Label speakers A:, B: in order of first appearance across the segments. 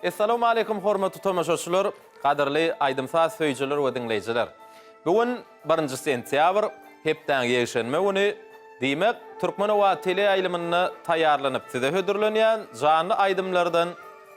A: Essalawmaleýkum hormatly tomaşaçylar, gadyrly aýdym-saz söýüjiler we diňleýjiler. Bu gün birinji sentýabr, hepdäň ýekşenbe güni, diýmek, Türkmen owazy teleýaýlymynda taýýarlanyp size hödürlenýän janly aýdymlardan,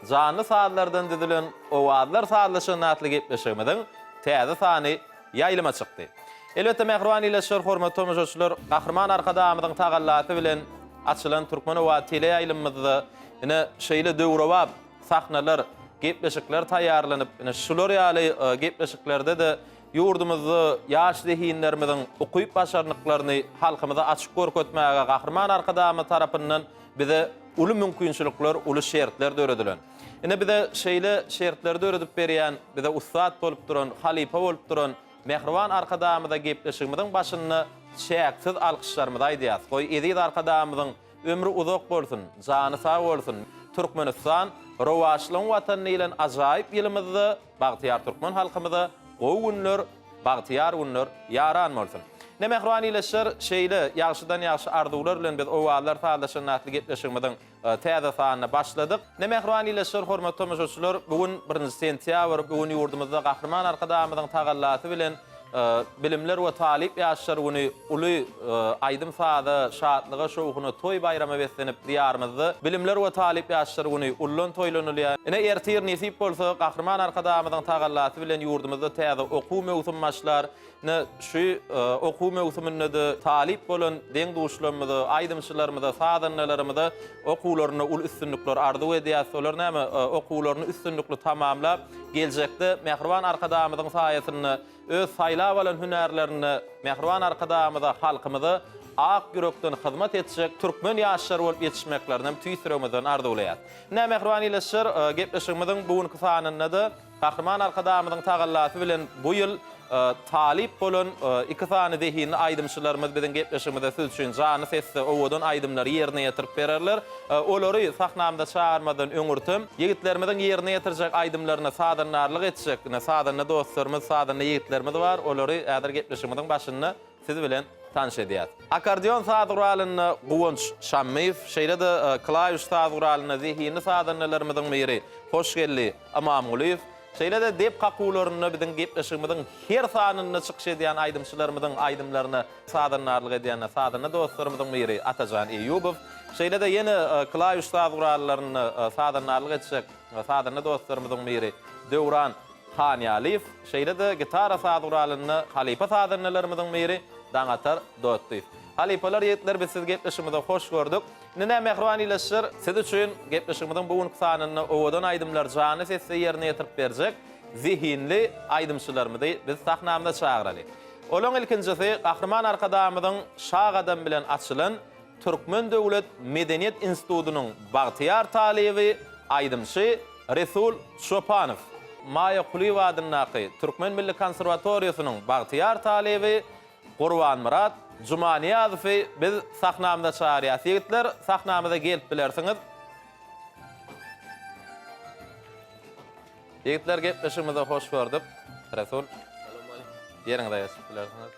A: janly sazlardan düzülen Owazlar sazlaşanda atly gepleşigimiziň täze sany ýaýlyma çykdy. Elbetde, mähriban ildeşler, hormatly tomaşaçylar, Gahryman Arkadagymyzyň tagallasy bilen açylan Türkmen owazy teleýaýlymymyzda ine, şeýle döwrebap sahnalar, gepleşikler taýýarlanyp, ine, şular ýaly gepleşiklerde-de ýurdumyzda ýaş zehinlerimiziň ukyp-başarnyklaryny halkymyza açyp görkezmäge Gahryman Arkadagymyz tarapyndan bize uly mümkinçilikler, uly şertler döredilen. Ine, bize şeýle şertleri döredip berýän, bize ussat bolup duran, halypa bolup duran mähriban Arkadagymyza gepleşigimiziň başynda çäksiz alkyşlarymyzy aýdýarys. Goý, eziz Arkadagymyzyň ömri uzak bolsun, jany sag bolsun! Türkmenistan, rowaçlygyň Watany diýlen ajaýyp ýylymyzda bagtyýar türkmen halkymyza gowy günler, bagtyýar günler ýaran bolsun! Ine, mähriban ildeşler, şeýle ýagşydan-ýagşy arzuwlar bilen biz Owazlar sazlaşanda atly gepleşigimiziň Täze sanyna başladyk. Ine, mähriban ildeşler, hormatly tomaşaçylar, bu gün birinji sentýabr, bu gün ýurdumyzda Gahryman Arkadagymyzyň tagallasy bilen Bilimler we talyp ýaşlar güni uly aýdym-saza, şatlyga, şowhuna, toý-baýrama beslenip, Diýarymyzda Bilimler we talyp ýaşlar güni ullan toýlanylýar. Ine, ertir nesip bolsa, Gahryman Arkadagymyzyň tagallasy bilen ýurdumyzda täze okuw möwsümi başlar. Ine, şu okuw möwsüminde-de talyp bolan deň-duşlarymyza, aýdymçylarymyza, sazandalarymyza okuwlarynda uly üstünlikler arzuw edýäris. Olar näme, okuwlaryny üstünlikli tamamlap, geljekde mähriban Arkadagymyzyň saýasynda öz saýlap alan hünärlerinde mähriban Arkadagymyza, halkymyza ak ýürekden hyzmat etjek türkmen ýaşlary bolup ýetişmeklerinem tüýs ýüregimizden arzuwlaýarys. Ine, mähriban ildeşler, gepleşigimiziň bu günki sanynda-da Gahryman Arkadagymyzyň tagallasy bilen bu ýyl talyp bolan iki sany zehinli aýdymçylarymyz biziň gepleşigimize siz üçin janly sesde owadan aýdymlary ýerine ýetirip bererler. Olary sahnamyza çagyrmazdan öňürtem, ýigitlerimiziň ýerine ýetirjek aýdymlaryna sazandarlyk etjek ine sazanda dostlarymyz, sazanda ýigitlerimiz bar. Olary häzir gepleşigimiziň başynda siz bilen tanyş edýäs. Akkordeon saz guralynda Guwanç Şammyýew, şeýle-de klawiş saz guralynda zehinli sazandalarymyzyň biri Hoşgeldi Ymamgulyýew, şeýle-de dep kakuwlarynda biziň gepleşigimiziň her sanynda çykyş edýän aýdymçylarymyzyň aýdymlaryna sazandarlyk edýän sazanda dostlarymyzyň biri Atajan Eýýubow, şeýle-de ýene klawiş saz gurallarynda sazandarlyk etjek sazanda dostlarymyzyň biri Döwran Hanýalyýew, şeýle-de gitara saz guralynda halypa sazandalarymyzyň biri Daňatar Dotdyýew. Halypalar, ýigitler biz sizi gepleşigimize hoş gördük. Indi nä mähriban ildeşler, siz üçin gepleşigimiziň bu günki sanynda owadan aýdymlary janly sesde ýerine ýetirip berjek zehinli aýdymçylarymyzy biz sahnamyza çagyraly. Olaň ilkinjisi Gahryman Arkadagymyzyň Şa gadamy bilen açylan Türkmen döwlet medeniýet institutynyň bagtyýar talyby, aýdymçy Resul Çopanow, Maýa Kulyýewa adyndaky Türkmen milli konserwatoriýasynyň bagtyýar talyby Gurbanmyrat Jumaniýazowy biz sahnamyza çagyrýas. Ýigitler, sahnamyza gelip bilersiňiz. Ýigitler, gepleşigimize hoş gördük. Resul, ýeriňize geçip bilersiňiz.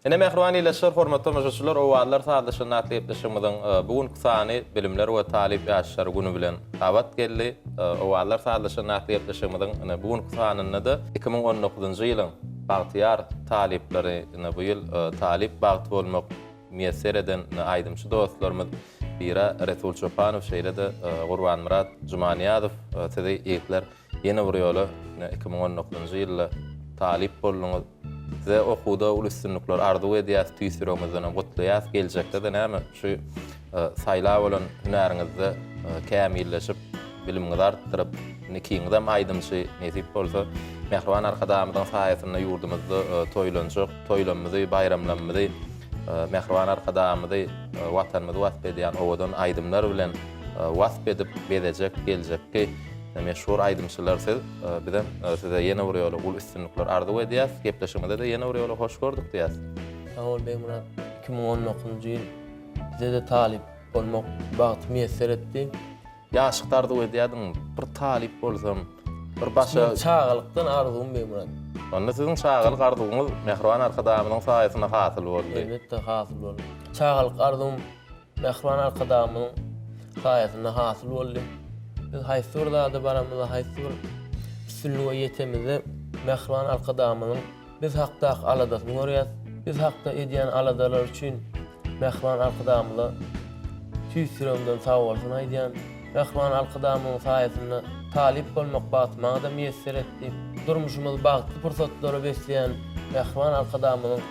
A: Ine mähriban ildeşler, hormatly tomaşaçylar, Owazlar sazlaşanda atly gepleşigimiziň bu günki sany Bilimler we talyp ýaşlar güni bilen gabat geldi. Owazlar sazlaşanda atly gepleşigimiziň ine bu günki sanynda-da 2019-njy ýylyň bagtyýar talyplary, ine bu ýyl talyp bagty bolmak miýesser eden ine aýdymçy dostlarymyz Bira Resul Çopanow şeýle-de Gurbanmyrat Jumaniýazow sizi ýigitler Ýene bir ýola ine 2019-njy ýylda talyp bolduňyz. Size okuwda uly üstünlikler arzuw edýäs, tüýs ýüregimizdenem gutlaýas. Geljekde-de näme şu saýlap alan hünäriňizde kämilleşip, bilimiňizi artdyryp, indi ikiňizem aýdymçy, nesip bolsa, mähriban Arkadagymyzyň saýasynda ýurdumyzda toýlanjak toýlamyzy, baýramlamyzy, mähriban Arkadagymyzy, Watanymyzy wasp edýän owadan aýdymlar bilen wasp edip bezejek geljekki Meşhur aýdymçylar siz. Bizem size ýene bir ýola uly üstünlikler arzuw edýäs. Gepleşigimize-de ýene bir ýola hoş gördük diýýäs.
B: Sag bol Begmyrat. 2019-njy ýyl bize-de talyp bolmak bagty miýesser etdi.
A: Ýaşlykda arzuw edýärdiňmi? Bir talyp bolsam, bir başa.
B: Meniň çagalykdan arzuwym Begmyrat.
A: Onda siziň çagalyk arzuwyňyz Mähriban Arkadagymyzyň saýasynda hasyl boldy.
B: Elbetde hasyl boldy. Çagalyk arzuwym. Mähriban Arkadagymyzyň saýasynda hasyl boldy. Biz haýsy bir zada baramyzda, haýsy bir üstünlige ýetemizde Mähriban Arkadagymyzyň biz hakdaky aladasyny görýäs. Biz hakda edýän aladalary üçin Mähriban Arkadagymyza tüýs ýüregimden sagbolsun aýdýan. Mähriban Arkadagymyzyň saýasynda talyp bolmak bagty maňa-da miýesser etdi. Durmuşymyzy bagtly pursatlara besleýän Mähriban Arkadagymyzyň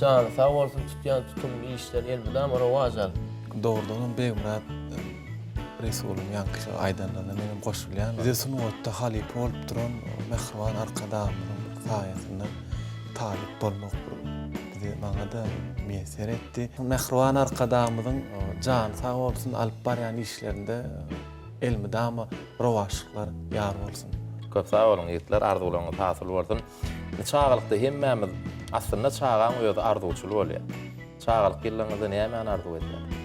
B: Jany sag bolsun tutýan tutumly işleri elmydama rowaç alsyn.
C: Dogrudanam Begmyrat Resulyň ýaňky şo aýdanlaryna menem goşulýan. Bize sungatda halypa bolup duran mähriban Arkadagymyzyň saýasynda talyp bolmak bize maňada miýesser etdi. Mähriban Arkadagymyzyň jany sag bolsun alyp barýan işlerinde elmydama rowaçlyklar ýar bolsun.
A: Köp sag boluň ýigitler arzuwlaryňyz hasyl bolsun. Indi çagalykda hemmämiz, aslynda çagaň özi arzuwçyl bolýar. Çagalyk ýyllaryňyzda nämäni arzuw edýärdiňiz?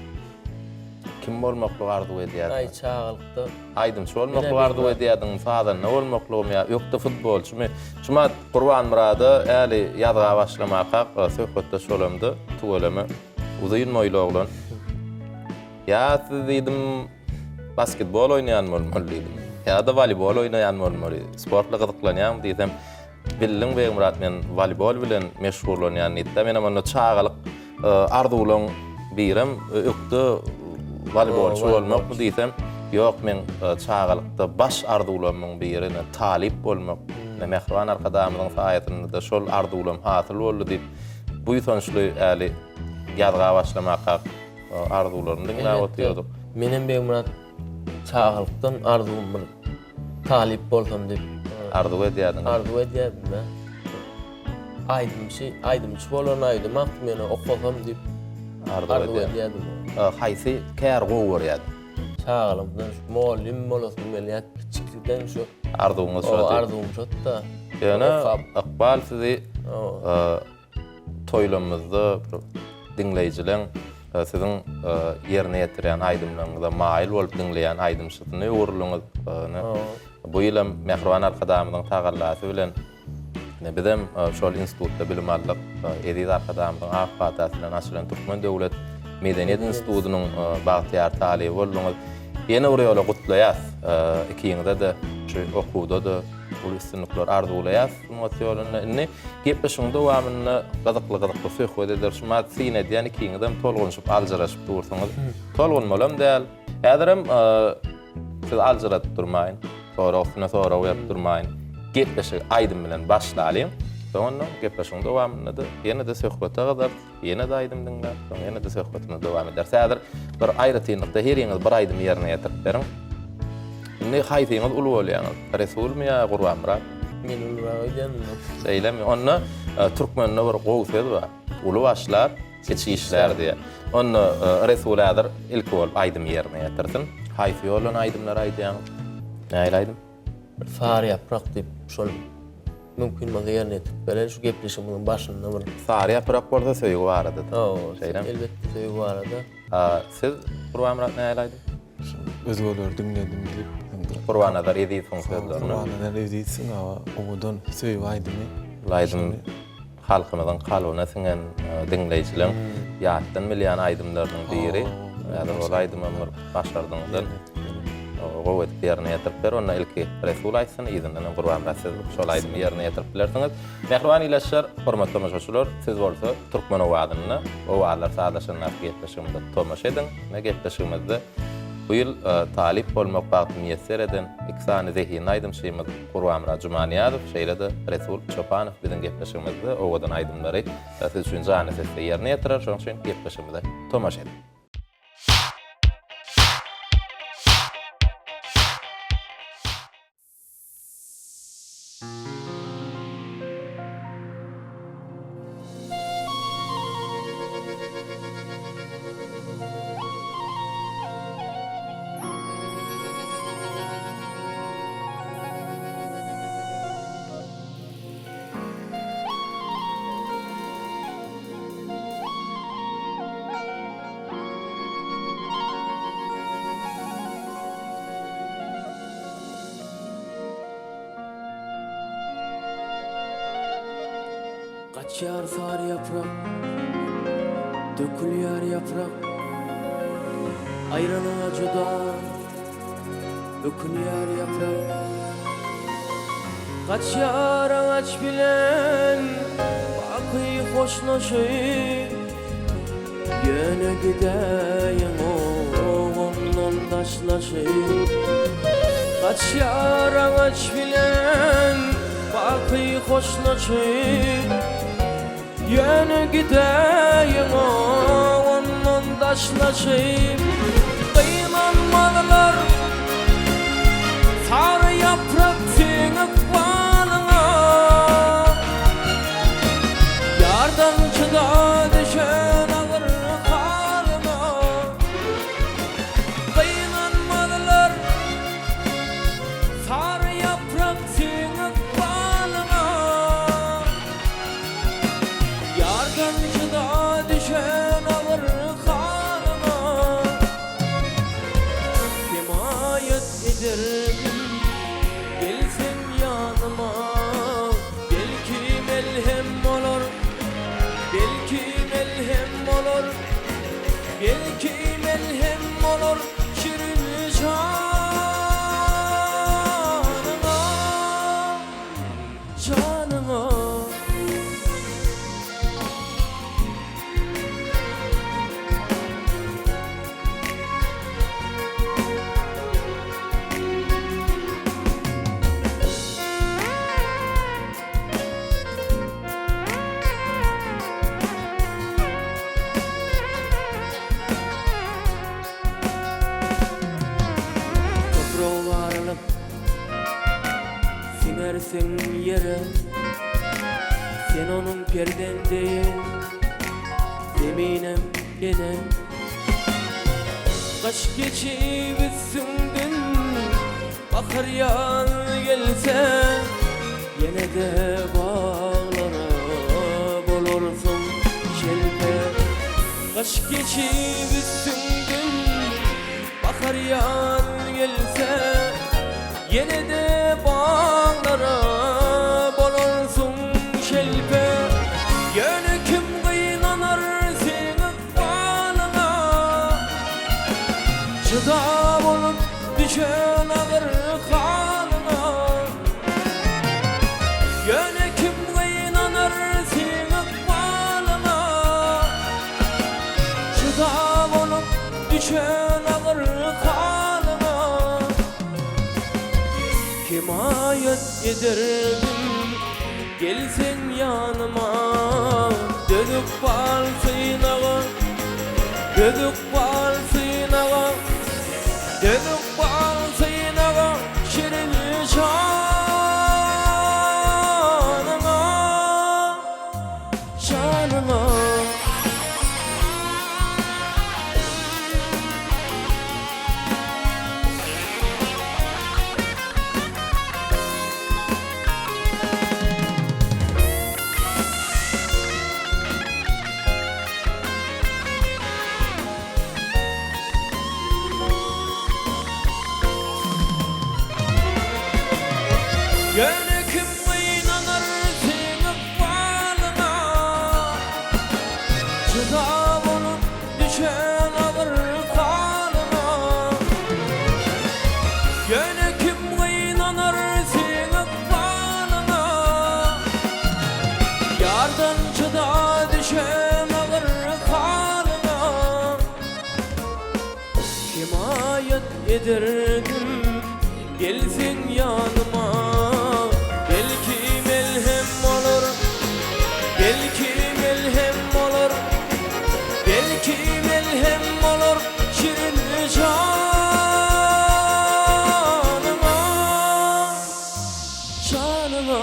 A: Kim bolmaklygy arzuw edýärdiňiz?
B: Aý, çagalykda.
A: Aýdymçy bolmaklygy arzuw edýärdiňmi, sazanda bolmaklygymy ýa ökde futbolçymy? Şumat Gurbanmyrada äli ýazga başlamakak söhbetdeş bolamda, tüweleme, uzyn boýly oglan. Ýa siz diýdim, Basketbol oýnaýan bolmaly diýdim. Ýa-da woleýbol oýnaýan bolmaly. Sportla gyzyklanýaňmy diýsem, Bildiň Begmyrat men woleýbol bilen meşgullanýan diýdi-de. Menem onda çagalyk arzuwlaň birem ökde woleýbolçy bolmakmy diýsem, Ýok, meň çagalykda baş arzuwlarymyň biri ine talyp bolmak. Ine mähriban Arkadagymyzyň saýasynda-da şol arzuwlarym hasyl boldy diýip, buýsançly äli ýazga başlamakak Arzuwlaryny diňläp otyrdyk.
B: Menem Begmyrat çagalykdan arzuwym bir talyp bolsam diýip.
A: Arzuw edýärdiň.
B: Arzuw edýärdim-de. Aýdymçy, aýdymçy bolan aýdym akdym ýöne okasam diýip arzuw edýärdim.
A: Haýsy käri gowy görýärdiň?
B: Çagalygymdan şu mugallym bolasym gelýärdi kiçilikden şu.
A: Arzuwyňyz şody.
B: Arzuwym şody-da.
A: Ýöne ykbal sizi Toýlamyzda bir diňleýjileň siziň ýerine ýetirýän aýdymlaryňyza maýyl bolup diňleýän aýdymçysyna öwrüldiňiz. Bu ýylam Mähriban Arkadagymyzyň tagallasy bilen bizem şol institutda bilim aldyk. Eziz Arkadagymyzyň ak patasy bilen açylan Türkmen döwlet medeniýet institutynyň bagtyýar talyby bolduňyz. Ýene bir ýola gutlaýas ikiňize-de şu okuwda-da uly üstünlikler arzuwlaýas. Sungat ýolunda indi gepleşigiň dowamynda gyzykly-gyzykly söhbet ederis. Şu mahat syn edýän ikiňizem tolgunyşyp, aljyraşyp dursuňyz. Tolgunmalam däl. Häzirem sizi aljyradyp durmaýyn. Sorag üstüne sorag berip durmaýyn. Gepleşigi aýdym bilen başlalyň. Soňundan gepleşigiň dowamynda-da ýene-de söhbete gyzarys. Ýene-de aýdym diňläp, soň ýene-de söhbetimizi dowam ederis. Häzir bir aýratynlykda heriňiz bir aýdymy ýerine ýetirip beriň. Indi haýsyňyz uly bolýaňyz? Resulmy ýa Gurbanmyrat?
B: Men ulurak öýdýän mundan.
A: Şeýlemi? Onda e, türkmende bir gowy söz bar. Uly başlar, kiçi işlär diýýär. Onda e, Resul häzir ilki bolup aýdymy ýerine ýetirsin. Haýsy ýoldan aýdymlary aýdýaňyz? Nähili aýdym?
B: Bir sary ýaprak diýip, şol mümkin bolsa ýerine ýetirip berer şu gepleşigimiziň başynda bir.
A: Sary ýaprak bolsa söýgi baradadyr.
B: Hawa,
A: Şeýlemi?
B: elbetde söýgi barada.
A: A, siz Gurbanmyrat nähili aýdym?
C: Şu özgeleri diňledim diýip.
A: Gurbannazar Ezizowyň sözlerine.
C: Gurbannazar Ezizowyň hawa owadan söýgi aýdymy.
A: Bu aýdym halkymyzyň kalbyna siňen diňleýjileň ýatdan bilýän aýdymlarynyň biri. Häzir ol aýdymam bir başardyňyzdan gowy edip ýerine ýetirip ber. Onda ilki Resul aýtsyn, yzyndan hem Gurbanmyrat siz şol aýdymy ýerine ýetirip bilersiňiz. Mähriban ildeşler, hormatly tomaşaçylar, siz bolsa Türkmen owazynda Owazlar sazlaşandaky gepleşigimize tomaşa ediň we gepleşigimizde bu ýyl talyp bolmak bagty miýesser eden iki sany zehinli aýdymçymyz Gurbanmyrat Jumanyýazow, şeýle-de Resul Çopanow biziň gepleşigimizde owadan aýdymlary siz üçin janly sesde ýerine ýetirer, şonuň üçin gepleşigimize tomaşa ediň.
B: Gaçýar sary ýaprak, dökülýär ýaprak. Aýralyga juda ökünýär ýaprak. Gaçýar agaç bilen baky hoşlaşyp. Ýöne gidäýeňok ondan daşlaşyp. Gaçýar agaç bilen baky hoşlaşyp. Ýöne gidäýeňok ondan daşlaşyp. Gynanmalylar sary ýaprak seň ykbalyňa. Ýardan jyda düşen agyr halyma. Gynanmalylar sary ýaprak seň ykbalyňa. Ýardan jyda düşen agyr halyma Hemaýat ederdim, gelseň ýanyma Belki melhem bolar, belki melhem bolar Belki melhem bolar şirin janyňa, Janyňa. Topraga garylyp Siňersiň ýere Sen onuň perzendi Zeminem ene Gyş geçip üstüňden Bahar ýaz gelse Ýene-de baglara Bolarsyň şelpe Gyş geçip üstüňden Bahar ýaz gelse, ýene-de baglara bolarsyň şelpe. Ýöne kim gynanar seň ykbalyňa? Jyda bolup düşen agyr halyňa. Ýöne kim gynanar seň ykbalyňa? Jyda bolup düşen agyr halyňa Hemaýat ederdim, gelseň ýanyma Döz ykbal synaga, döz ykbal synaga Döz ykbal synaga şirin janyňa, Janyňa. Ýöne kim gynanar seň ykbalyňa Jyda bolup düşen agyr halyňa Ýöne kim gynanar seň ykbalyňa Ýardan jyda düşen agyr halyňa Hemaýat ederdim gelseň ýanyma Belki melhem bolar, belki melhem bolar Belki melhem bolar şirin janyma, janyma.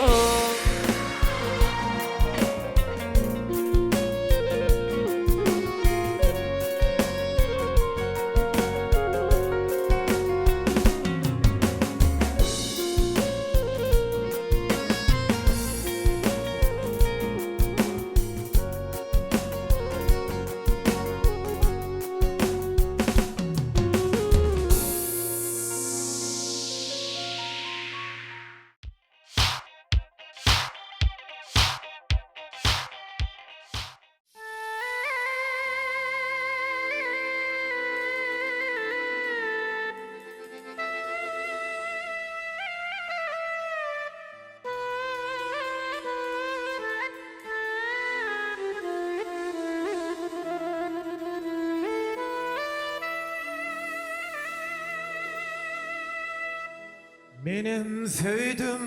D: Menem söýdüm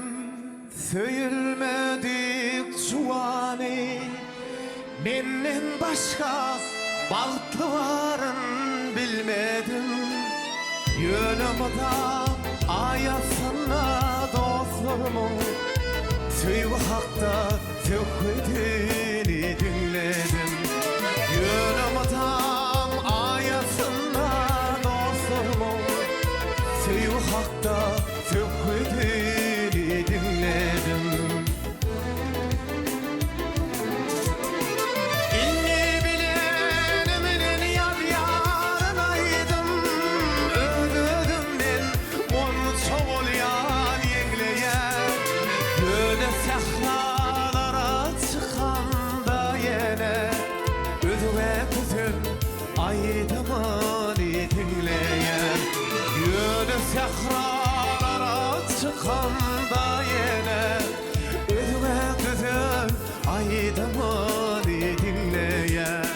D: söýülmedik juwany, Menden başga bagtly baryn bilmedim. Ýöne mydam aýasynda dostlarymyň Söýgi hakda söhbedini diňledim. Ýöne mydam aýasynda dostlarymyň Söýgi hakda söhbedini diňledim. Indi bilenimden ýazýaryn aýdym, Öz-özümden monça bolýan ýeňleýän. Ýöne sähralara çykamda ýene, Özgä küsen aýdymyny diňleýän. Ýöne sähralara çykamda ýene, Özgä düzen aýdymyny diňleýän.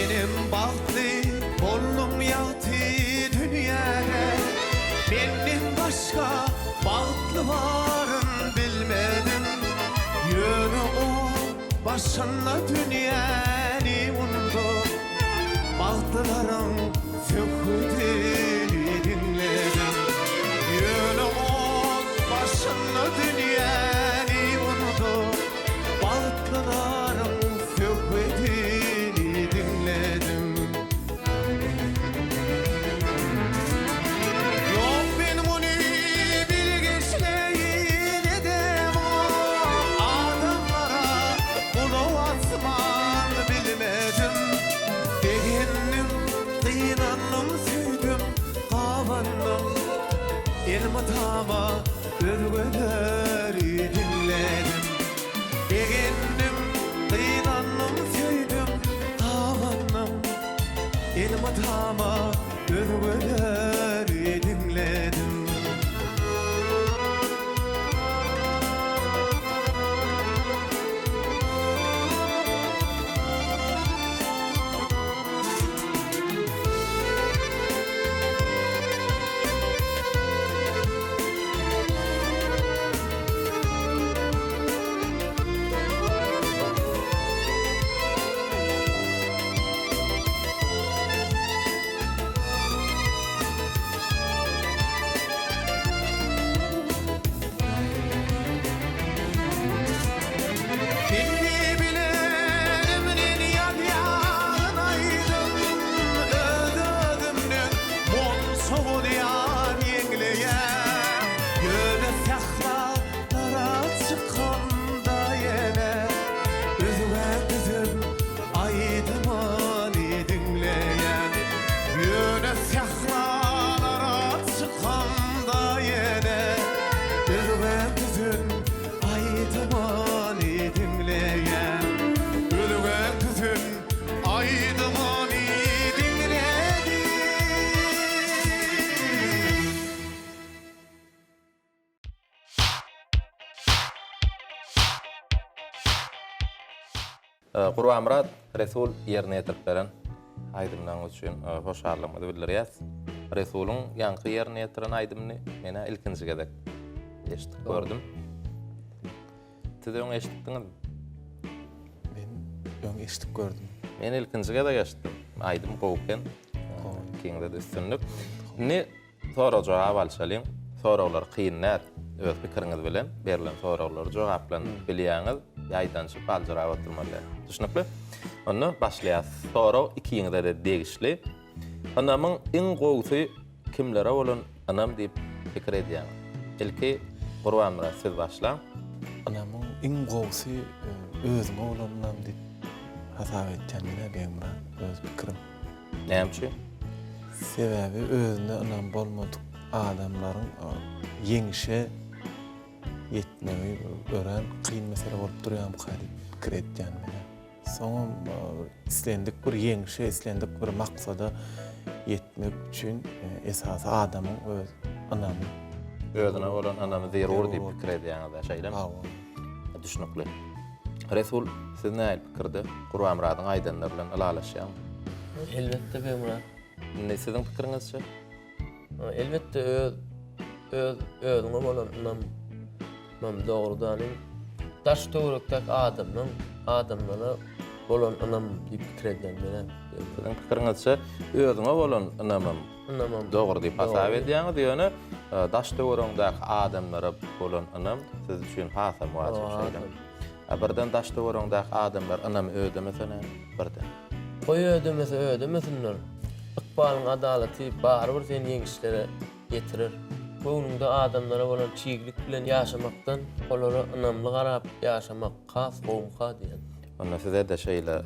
D: Menem bagtly boldum ýagty dünýäde, Menden başga bagtly baryn bilmedim. Ýöne o başynda dünýäni undup, Bagtlylaryň söhbedini diňledim. Ýöne ot başynda dünýäni unudyp, Bagtlylaryň söhbedini diňledim. Ýok men muny bilgeşleýin edemok, Adamlara gulak asman bilmedim. Begendim, gynandym, söýdüm, gabandym, Elmydama özgeleri diňledim. Begendim, gynandym, söýdüm, gabandym, Elmydama özgeleri diňledim. Indi bilenimden ýazýaryn aýdym, Öz-özümden monça bolýan ýeňleýän. Ýöne sähralara çykamda ýene, Özgä düzen aýdymyny diňleýän. Ýöne sähralara çykamda ýene, Özgä düzen Aýdymyny diňleýän Özge tütün aýdymyny diňledi.
A: Gurbanmyrat Resul ýerine ýetirip beren aýdymlaryňyz üçin hoşallygymyzy bildirýäs. Resulyň ýaňky ýerine ýetiren aýdymyny men-ä ilkinji gezek eşidip gördüm. Siz öň eşidipdiňizmi?
C: Men öň eşidip gördüm.
A: Men ilkinji gezek eşitdim. Aýdym gowy eken. Ikiňize-de üstünlik. Indi Sorag-jogap alşalyň. Soraglar kyn däl. Öz pikiriňiz bilen berlen soraglary jogaplandyryp bilýäňiz. Ýaýdanyşyp, aljyrap oturmaly däl. Düşnükli? Onda başlaýas. Sorag ikiňize-de degişli. Ynamyň iň gowusy kimlere bolan ynam diýip pikir edýäňiz? Ilki Gurbanmyrat siz başlaň.
C: Ynamyň iň gowusy özüňe bolan ynam diýip hasap etýän men-ä Begmyrat, öz pikirim.
A: Näme üçin?
C: Sebäbi özüne ynamy bolmadyk adamlaryň ýeňişe ýetmegi örän kyn mesele bolup durýarmyka diýip pikir edýän men. Soňam islendik bir ýeňşe, islendik bir maksada ýetmek üçin esasy adamyň öz ynamy.
A: Özüne bolan ynamy zerur diýip pikir edýäňiz-dä, şeýlemi?
C: Hawa.
A: Düşnükli. Resul, siz nähili pikirde? Gurbanmyradyň aýdanlary bilen ylalaşýaňmy?
B: Elbetde, Begmyrat.
A: Indi siziň pikiriňizçe?
B: Elbetde öz öz özüňe bolan ynam ynam dogrudan hem daş töwerekdäki adamdan adamlara bolan ynam diýip pikir edýän men.
A: Siziň pikiriňizçe özüňe bolan ynamam
B: ynamam
A: dogry diýip hasap edýäňiz, ýöne daş töweregiňdäki adamlara bolan ynam siz üçin hasam wajyp şeýlemi? A birden daş töweregiňdäki adamlar ynamy ödemese näme? Birden.
B: Goý ödemese ödemesinler. Ykbalyň adalaty barybir seni ýeňişlere ýetirer. Göwnüňde adamlara bolan çiglik bilen ýaşamakdan olara ynamly garap ýaşamak has gowumyka diýen.
A: Onda size-de şeýle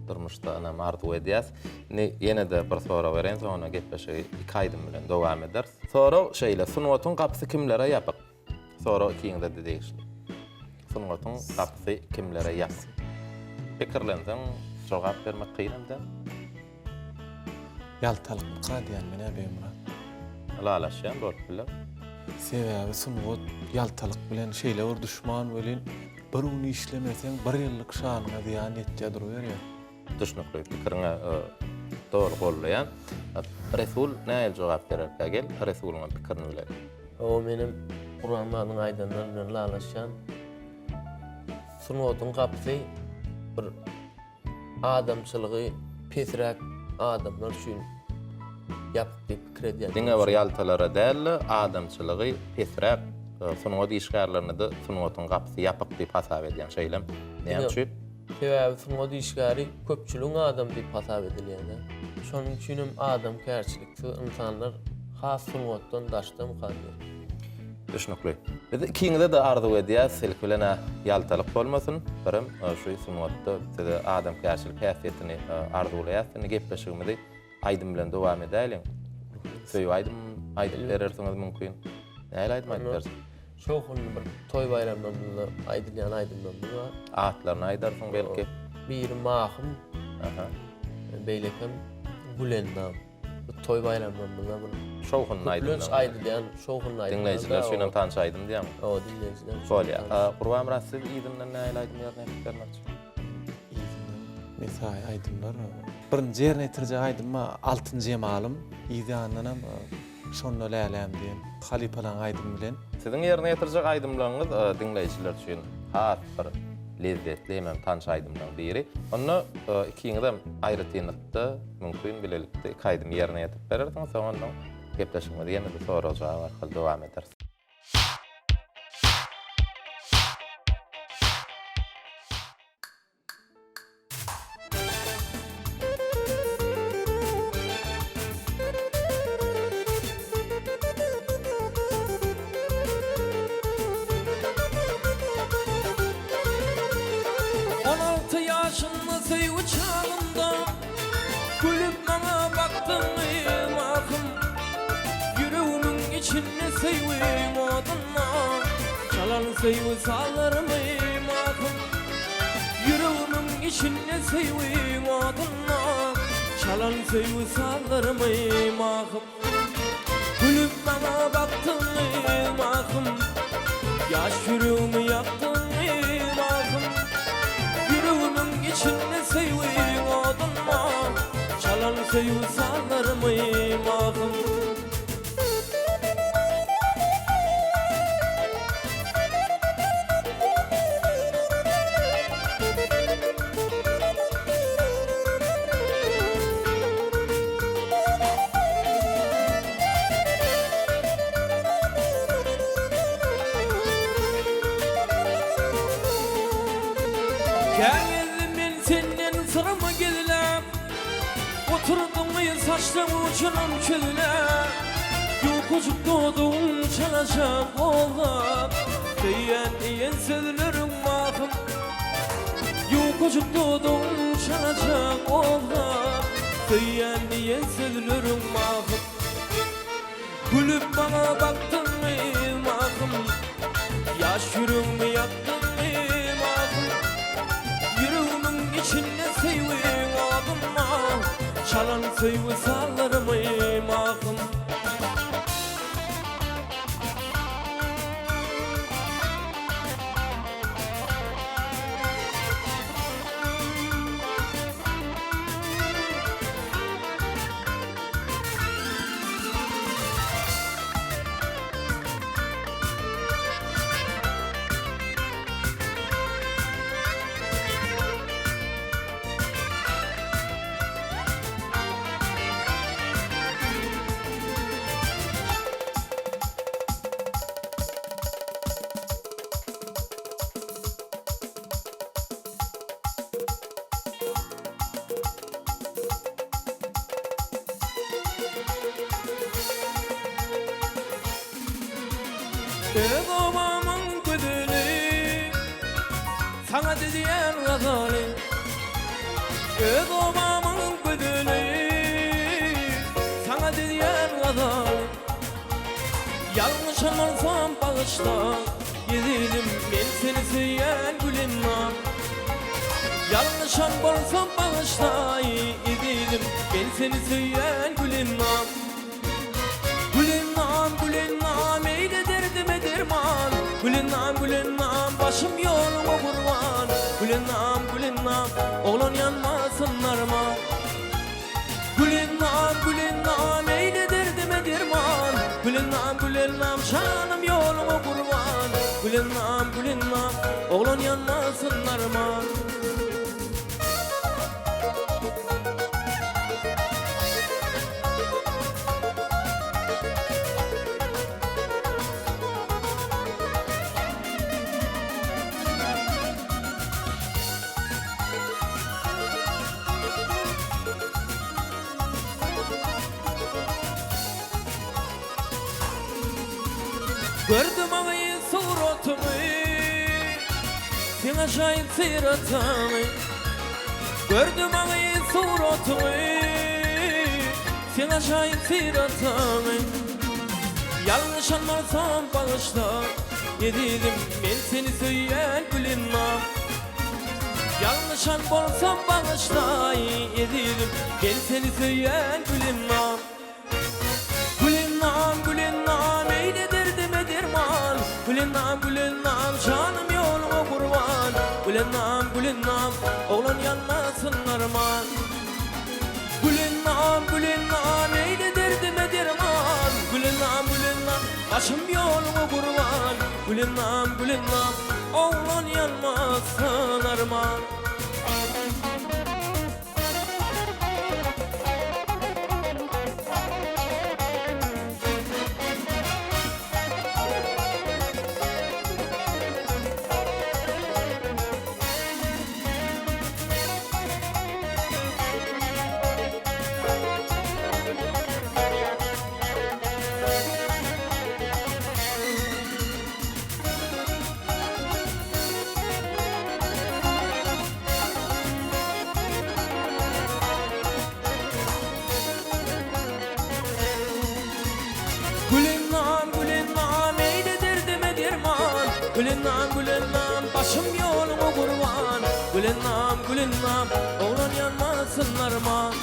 A: durmuşda ynam arzuw edýäs. Indi ýene-de bir sorag bereýin, soňra gepleşigi iki aýdym bilen dowam ederis. Sorag şeýle, sungatyň gapysy kimlere ýapyk? Sorag ikiňize-de degişli. Sungatyň gapysy kimlere ýapyk? Pikirlenseň, jogap bermek kynam däl.
C: Ýaltalykmyka diýýän men-ä Begmyrat.
A: Ylalaşýan bolup biler.
C: Sebäbi sungat ýaltalyk bilen şeýle bir duşman welin, bir gün işlemeseň, bir ýyllyk şanyňa zyýan ýetýär duruberýär.
A: Düşnükli, pikiriňe doly goldaýan. Resul nähili jogap bererkä? Gel, Resulyň hem pikirini bileli.
B: Hawa, menem Gurbanmyradyň aýdanlary bilen ylalaşýan. Sungatyň gapysy bir adamçylygy pesräk adamlar üçin ýapyk diýip pikir edýän.
A: Diňe bir ýaltalara däl-de, adamçylygy pesräk sungat işgärlerine-de sungatyň gapysy ýapyk diýip hasap edýäň, şeýlemi? Näme üçin?
B: Sebäbi sungat işgäri köpçüligiň adamy diýip hasap edilýär-de. Şonuň üçin hem adamkärçiliksiz ynsanlar has sungatdan daşdamyka diýýän.
A: Düşnükli. Biz ikiňize-de arzuw edýäs, ilki bilen-ä ýaltalyk bolmasyn, birem şu sungatda size adamkärçilik häsiýetini arzuwlaýas. Indi gepleşigimizi aýdym bilen dowam edäýliň. Söýgi aýdym aýdyp berersiňiz mümkin. Nähili aýdym aýdyp berjek?
B: Şowhunly bir toý baýramlarymyzda aýdylýan aýdymlarymyz bar.
A: Atlaryny aýdarsyň belki.
B: Biri Mahym,
A: Aha.
B: beýlekem Gülendam. Bu toý baýramlarymyzda bir
A: Şowhunly aýdymlar.
B: Köplenç aýdylýan şowhunly aýdymlar.
A: Diňleýjiler üçin hem tanyş aýdym diýýäňmi?
B: Hawa, diňleýjiler üçin.
A: Bolýar. Gurbanmyrat siz yzyndan nähili aýdym ýerine ýetirip bermekçi?
C: Yzyndan mesaýy aýdymlar. Birinji ýerine ýetirjek aýdym Altyn jemalym. Yz ýanyndanam Şonda läläm diýen halypalaň aýdymy bilen.
A: Siziň ýerine ýetirjek aýdymlaryňyz diňleýjiler üçin has bir lezzetli hemem tanyş aýdymlaryň biri. Onda ikiňizem aýratynlykda, mümkin bilelikde iki aýdymy ýerine ýetirip berersiňiz, soň ondan gepleşigimizi ýene-de sorag-jogap arkaly dowam ederis.
E: On alty ýaşynda söýgi çagynda Gülüp maňa bakdyň mahym Ýüregimiň içinde söýgiň odunda Çalan söýgi sazlarymy mahym Ýüregimiň içinde söýgiň odunda Çalan söýgi sazlarymy mahym Gülüp maňa bakdyň mahym Ýaş ýüregimi ýakdyň mahym Ýüregimiň içinde söýgiň odunda Çalan söýgi sazlarymy mahym. Käňezdim men senden syrymy gizläp, Oturdyňmy saçlaň ujunam çözläp, Ýukajyk dodagyň çalaja gozgap, Söýýän diýen sözleriň mahym. Ýukajyk dodagyň çalaja gozgap, Söýýän diýen sözleriň mahym. Gülüp maňa bakdyňmy mahym, Ýaş ýüregimi ýakdyňmy mahym. Ýüregimiň. Söýgi sazlarymy mahym. Öz obamyň gözeli, Saňa düzýän gazaly. Öz obamyň gözeli, Saňa düzýän gazaly. Ýalňyşan bolsam bagyşla, Ezizim, men seni söýýän Gülennam. Ýalňyşan bolsam bagyşla, Ezizim, men seni söýýän Gülennam. Gülennam, Gülennam, eýle derdime derman. Gülennam, Gülennam, başym ýoluňa gurban. Gülennam, Gülennam, oglan ýanmasyn arman. Gülennam, Gülennam, eýle derdime derman. Gülennam, Gülennam, janym ýoluňa gurban. Gülennam, Gülennam, oglan ýanmasyn arman. Gördüm aňy suratyňy Seň ajaýyp syratyňy Gördüm aňy suratyňy Seň ajaýyp syratyňy Ýalňyşan bolsam bagyşla Ezizim men seni söýýän Gülennam Ýalňyşan bolsam bagyşla Ezizim men seni söýýän Gülennam Gülennam Gülennam eýle derdime derman Gülennam Gülennam janym ýoluňa gurban Gülennam Gülennam oglan ýanmasyn arman Gülennam Gülennam eýle derdime derman Gülennam Gülennam başym ýoluňa gurban Gülennam Gülennam oglan ýanmasyn arman. Gülennam, Gülennam, eýle derdime derman, Gülennam, Gülennam, başym ýoluňa gurban, Gülennam, Gülennam, oglan ýanmasyn arman.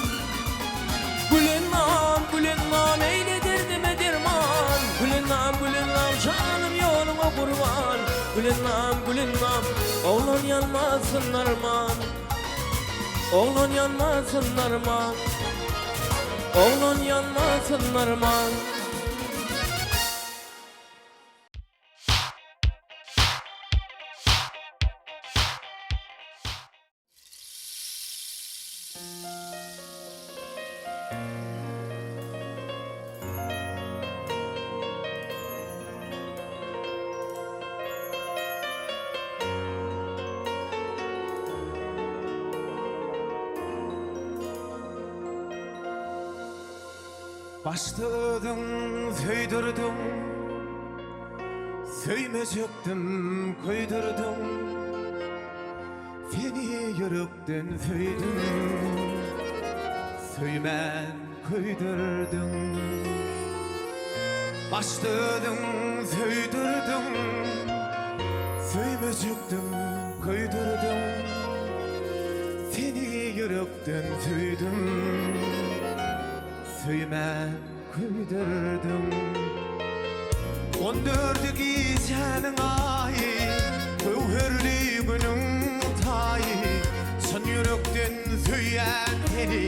E: Gülennam, Gülennam, eýle derdime derman, Gülennam, Gülennam, janym ýoluňa gurban, Gülennam, Gülennam, oglan ýanmasyn arman. Oglan ýanmasyn arman. Oglan ýanmasyn arman.
D: Başda özüň söýdürdiň, Söýmejekdim köýdürdiň. Seni ýürekden söýdüm, Söýmän köýdürdiň. Başda özüň söýdürdiň, Söýmejekdim köýdürdiň. Seni ýürekden söýdüm. Söýmän köýdürdiň. On dördi gijäniň aýy, Göwherli günüň taýy, Çyn ýürekden söýýän seni,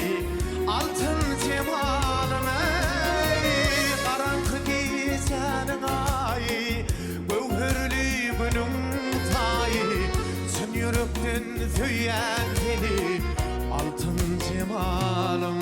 D: Altyn jemalym eý. Garaňky gijäniň aýy, Göwherli günüň taýy, Çyn ýürekden söýýän seni, Altyn jemalym.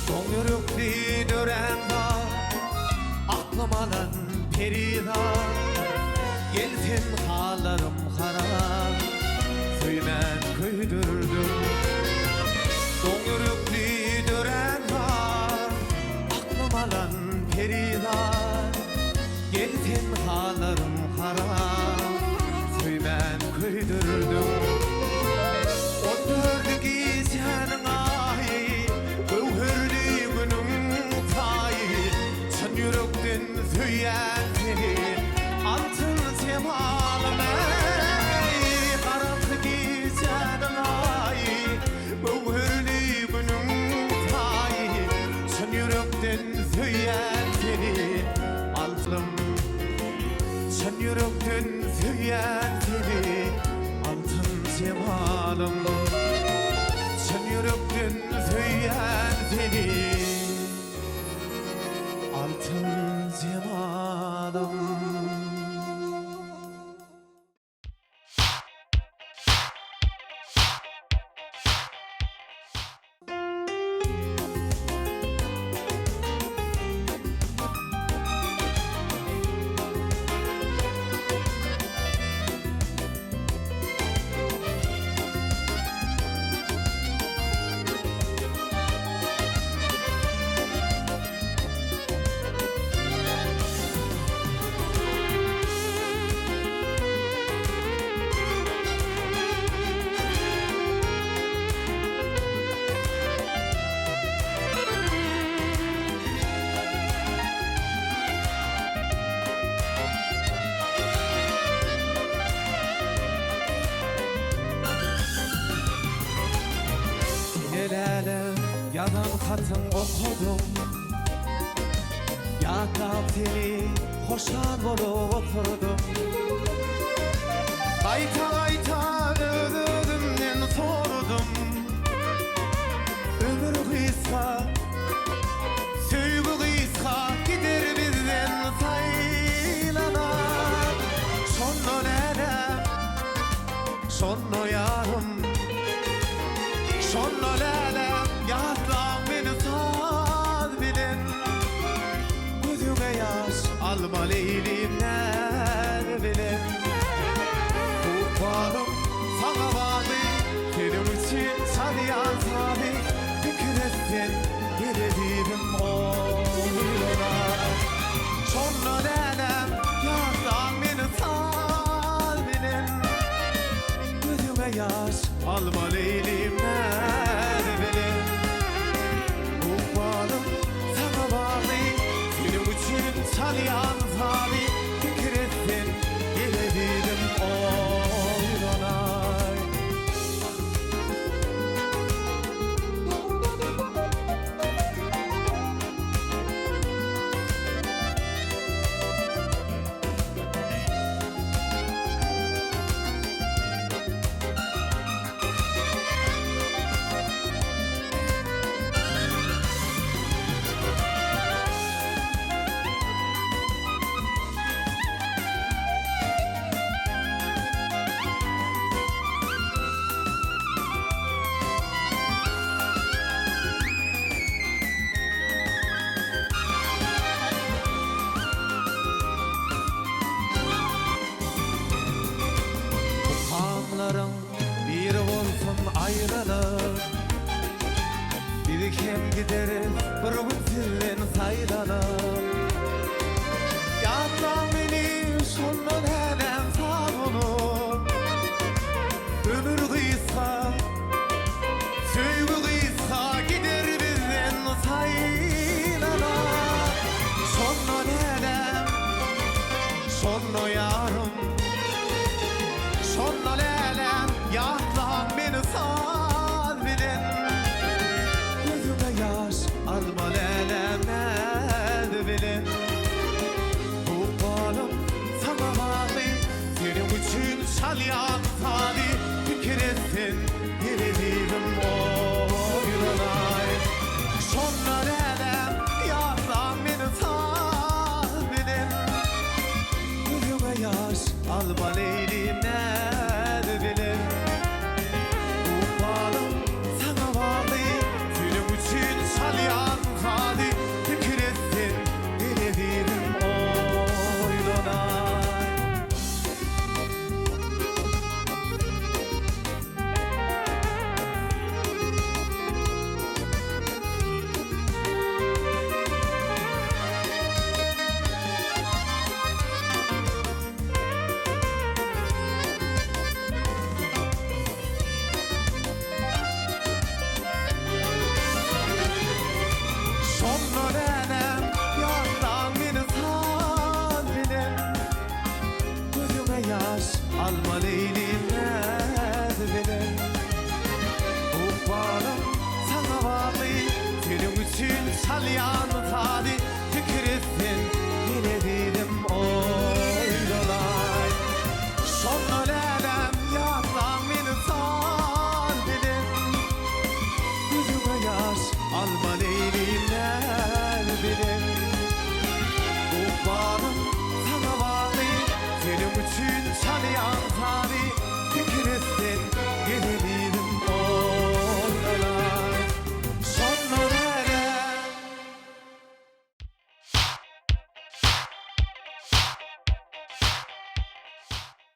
D: Doň ýürekli dörän bar, Aklym alan perizat. Gel sen hallarym harap, Söýmän köýdürdiň. Doň ýürekli dörän bar, Aklym alan perizat. Gel sen hallarym harap, Söýmän köýdürdiň. On dördi gijäniň aýy, Göwherli günüň taýy, Çyn ýürekden söýýän seni, Altyn jemalym eý. Garaňky gijäniň aýy, Göwherli günüň taýy, Çyn ýürekden söýýän seni, Altyn Çyn ýürekden söýýän seni, Altyn jemalym. Çyn ýürekden söýýän seni, Altyn jemalym. Sene läle ýazan hatyň okadym Ýatlap seni hoşal bolup oturdym Gaýta-gaýta öz-özümden soradym Ömür gysga, söýgi gysga Gider bizden saýlanan Şonda läläm, şonda ýarym Şonda läläm, ýatlaň meni saz bilen Gözüňe ýaş alma Leýlim näz bilen Ykbalym saňa bagly Seniň üçin çalýan sazy Pikir et sen gel ezizim oýlana Şonda läläm ýatlaň meni saz bilen Gözüňe ýaş alma Leýlim näz bilen Ykbalym saňa bagly Seniň üçin çalýan sazy Pikir et sen gel ezizim oýlanaý. Mukamlaryň biri bolsun aýralyk Biz hem gideris bir gün sizden saýlanyp.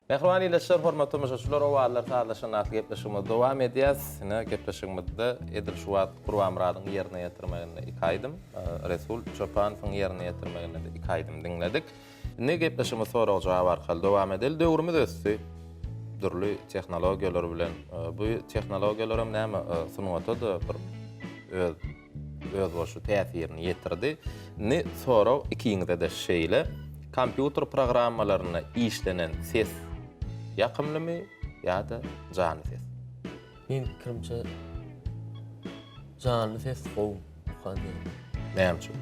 A: Mähriban ildeşler, hormatly tomaşaçylar, Owazlar sazlaşan atly gepleşigimizi dowam edýäs. Ine, gepleşigimizde edil şu wagt Gurbanmyradyň ýerine ýetirmeginde iki aýdym, Resul Çopanowyň ýerine ýetirmeginde-de iki aýdym diňledik. Indi gepleşigimizi sorag-jogap arkaly dowam edeli. Döwrümiz ösdi. Dürli tehnologiýalar bilen. Bu tehnologiýalar hem näme, sungata-da bir öz özboluşly täsirini ýetirdi. Indi sorag ikiňize-de şeýle, kompýuter programmalarynda işlenen ses ýakymlymy ýa-da janly ses?
B: Meň pikirimçe janly ses gowy okan diýen.
A: Näme üçin?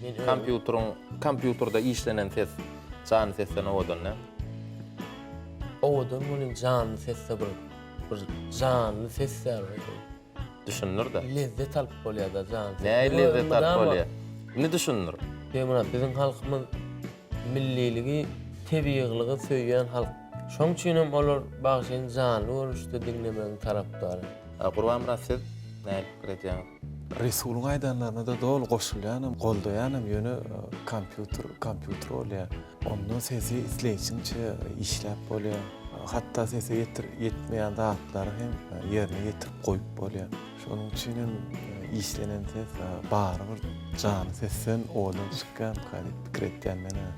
B: Men özüm
A: Kompýuteriň kompýuterde işlenen ses janly sesden owadan däl.
B: Owadan welin janly sesde bir bir janly ses däl ol.
A: Düşündir-de.
B: Lezzet alyp bolýar-da janly sesden.
A: Nähili lezzet alyp bolýar? Indi düşündir.
B: Begmyrat biziň halkymyz Milliligi, tebigylygy söýýän halk. Şoň üçinem olar bagşyny janly görnüşde diňlemegiň tarapdary.
A: Gurbanmyrat siz nähili pikir edýäňiz?
C: Resulyň aýdanlaryna-da doly goşulýanam, goldaýanam, ýöne kompýuter kompýuter bolýar. Onda sesi isleýşiňçe işläp bolýar. Hatda sese ýetir ýetmeýän zatlary hem ýerine ýetirip goýup bolýar. Şonuň üçin hem işlenen ses barybir janly sesden owadan çykýarmyka diýip pikir etýän men-ä.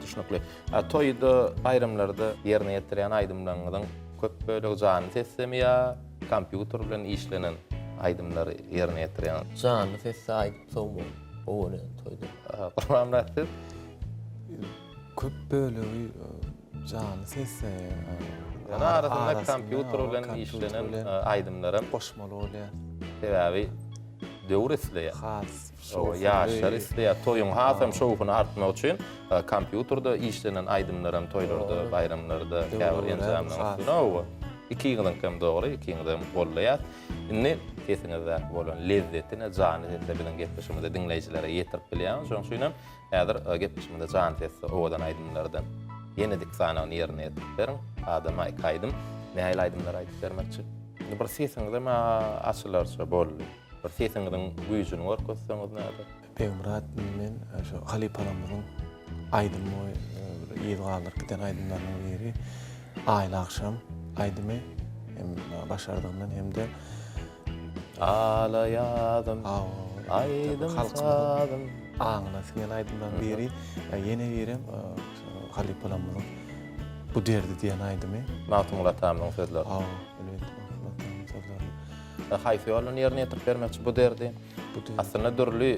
A: Düşnükli. A toýda, baýramlarda ýerine ýetirýän aýdymlaryňyzyň köp bölegi janly sesdemi ýa kompýuter bilen işlenen aýdymlary ýerine ýetirýäňiz?
B: Janly sesde aýdyp sowmaly gowy bolýar toýda.
A: Gurbanmyrat siz?
C: Köp bölegi Janly sesde.
A: Ýöne arasynda kompýuter bilen işlenen aýdymlaram
C: goşmaly bolýar.
A: Sebäbi döwür isleýär.
C: Has şowhunly.
A: Ýaşlar isleýär. Toýuň hasam şowhuny artmak üçin kompýuterde işlenen aýdymlaram toýlarda, baýramlarda käbir enjamlaryň üstüne hawa. Ikiňiziňkem dogry, ikiňizem gollaýas. Indi sesiňizdäki bolan lezzetini janly sesde biziň gepleşigimizde diňleýjilere ýetirip bilýäňiz. Şonuň üçinem Häzir gepleşigimizde jan sesli owadan aýdymlardan ýene dik sanawyny ýerine ýetirip beriň. Adama iki aýdym. Nähili aýdymlar aýdyp bermekçi? Indi bir sesiňizem açylarça boldy. Bir sesiňiziň güýjüni görkezseňiz näder?
C: Begmyrat indi men şu halypalarymyzyň aýdymy bir yz galdyryp giden aýdymlarynyň biri Aýly agşam aýdymy hem başardygymdan hem-de
A: Ala ýazym, aýdym sazym.
C: Aňyna siňen aýdymlaryň biri. Ýene birem halypalarymyzyň Bu derdi diýen aýdymy.
A: Magtymguly atamyzyň sözleri.
C: Hawa, elbetde Magtymguly atamyzyň sözleri.
A: Haýsy ýoldan ýerine ýetirip bermekçi bu derdi? Aslynda dürli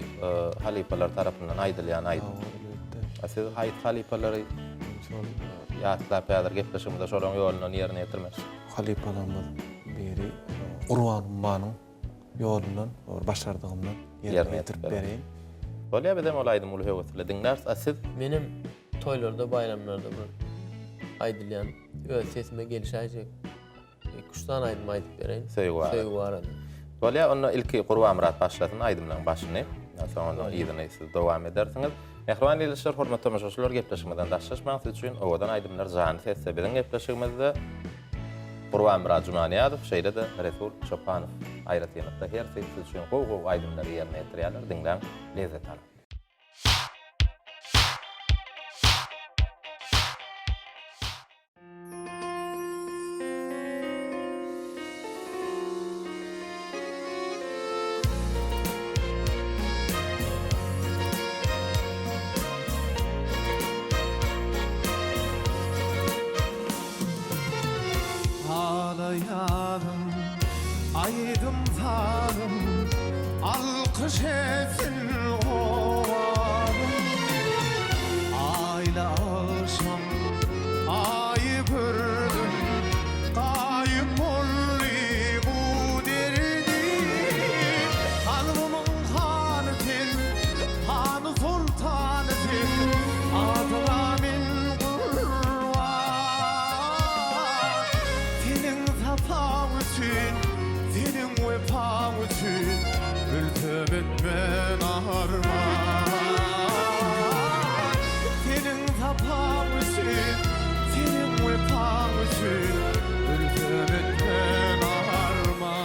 A: halypalar tarapyndan aýdylýan aýdym.
C: Hawa, elbetde.
A: Siz haýsy halypalary ýatlap häzir gepleşigimizde şolaryň ýolundan ýerine ýetirmekçi?
C: Halypalarymyz biri Gurban Ummanyň ýolundan bir başardygymdan ýerine ýetirip bereýin.
A: Bolýar bizem ol aýdymy uly höwes bilen diňläris. A siz?
B: Menem toýlarda baýramlarda bir aýdylýan öz sesime gelişäýjek iki üç sany aýdym aýdyp bereýin.
A: Söýgi barada.
B: Söýgi barada.
A: Bolýar onda ilki Gurbanmyrat başlasyn aýdymlaryň başyny. Soň onuň yzyny siz dowam edersiňiz. Mähriban ildeşler, hormatly tomaşaçylar, gepleşigimizden daşlaşmaň, siz üçin owadan aýdymlar janly sesde biziň gepleşigimizde Gurbanmyrat Jumanyýazow, şeýle-de Resul Çopanow aýratynlykda hersi siz üçin gowy-gowy aýdymlary ýerine ýetirýärler, diňläň, lezzet alyň.
D: Ağlaýaryn, aýdym-sazym, Alkyş etsin owazym. Aýly agşam Aýy gördüm, Gaýyp boldy bu derdim. Kalbymyň hany sen, hany soltany sen, Adyňa men gurban. Seniň sapaň üçin, seniň wepaň üçin, Ölsem etmen arman. Seniň sapaň üçin, seniň wepaň üçin, Ölsem etmen arman.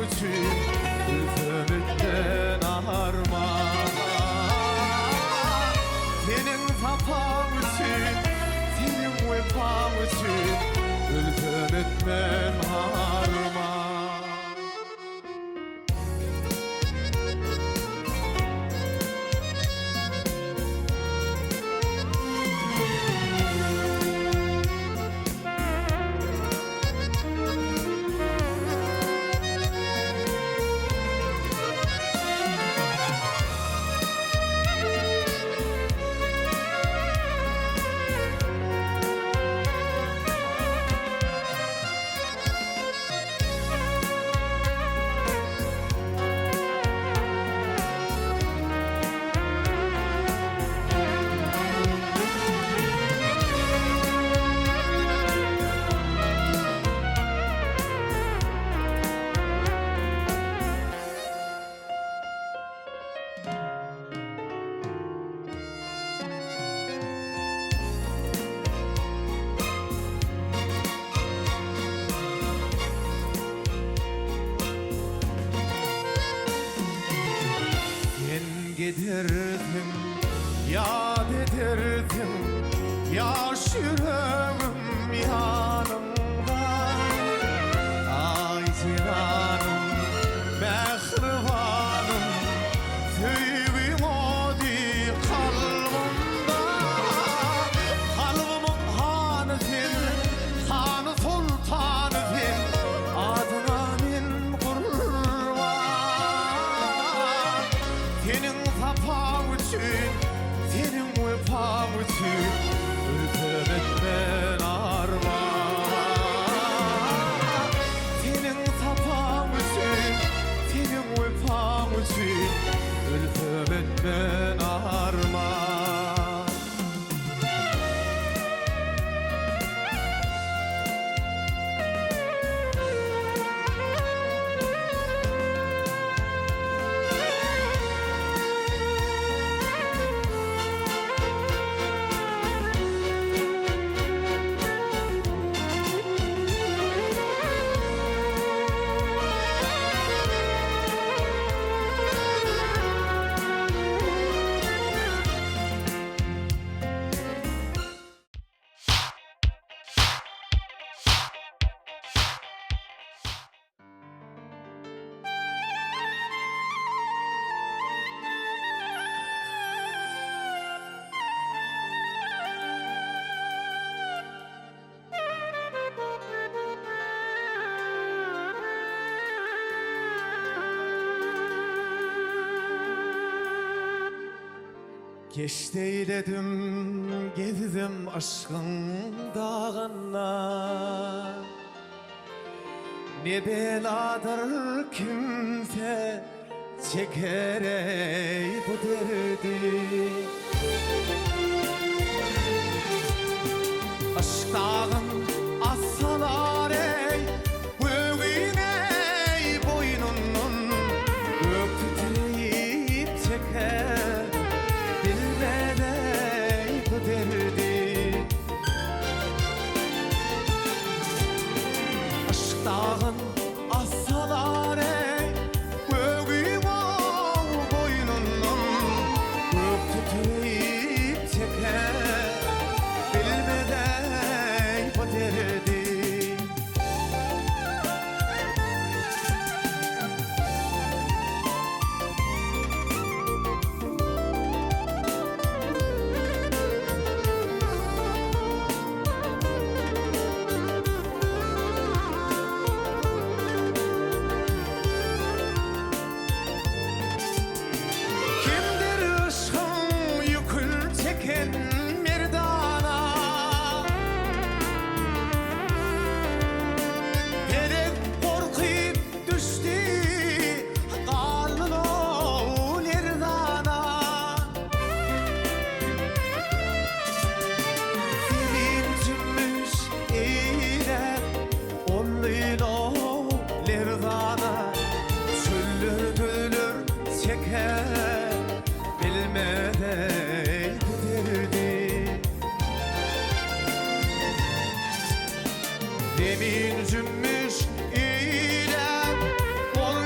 D: üçin Ölsem etmen arman Seniň sapaň üçin Seniň wepaň üçin Ölsem etmen arman. Sen gidersiň, ýat edersiň, Ýaş ýüregim ýanyňda. Aý jenanym, mähribanym, Söýgiň ody kalbymda. Kalbymyň hany sen, hany soltany sen, Adyňa men gurban. Seniň sapaň üçin, seniň wepaň üçin Ölsem etmen arman. Seniň sapaň üçin, seniň wepaň üçin Ölsem etmen arman. Keşt eýledim, gezdim yşgyň dagynda. Ne beladyr kimse çeker eý bu derdi. Yşk dagyn assalar eý gögüň eý boýnundan gök titreýip çeker bilmez eý bu derdi. Yşk dagyn assalar eý, Gögi-gow boýnundan Gök tütreýip çeker, Bilmez eý bu derdi. Kimdir yşgyň ýükün çeken merdana? Pelek gorkyp düşdi, galdy-low lerzana. Zemin jümmüş eýläp, olly-low lerzana. Çöller düzler çeker, bilmez eý bu derdi. Zemin jümmüş eýläp, olly-low.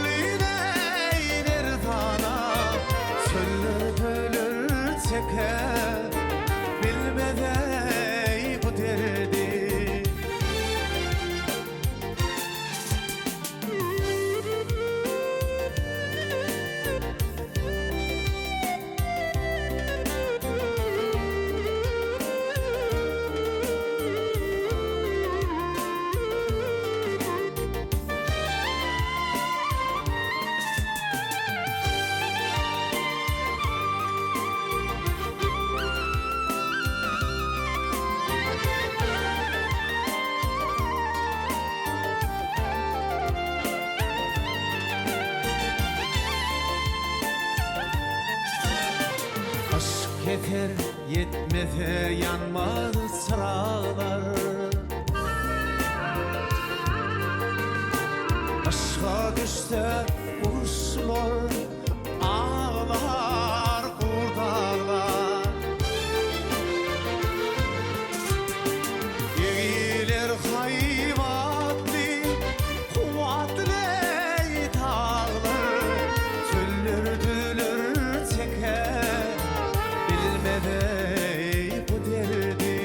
D: Heser ýetmese ýanmaz çyraglar. Yşga düşse guşlar aglar gurt aglar. Egiler haýbatly, kuwwatly daglar, Çöller düzler çeke bilmez-eý bu derdi.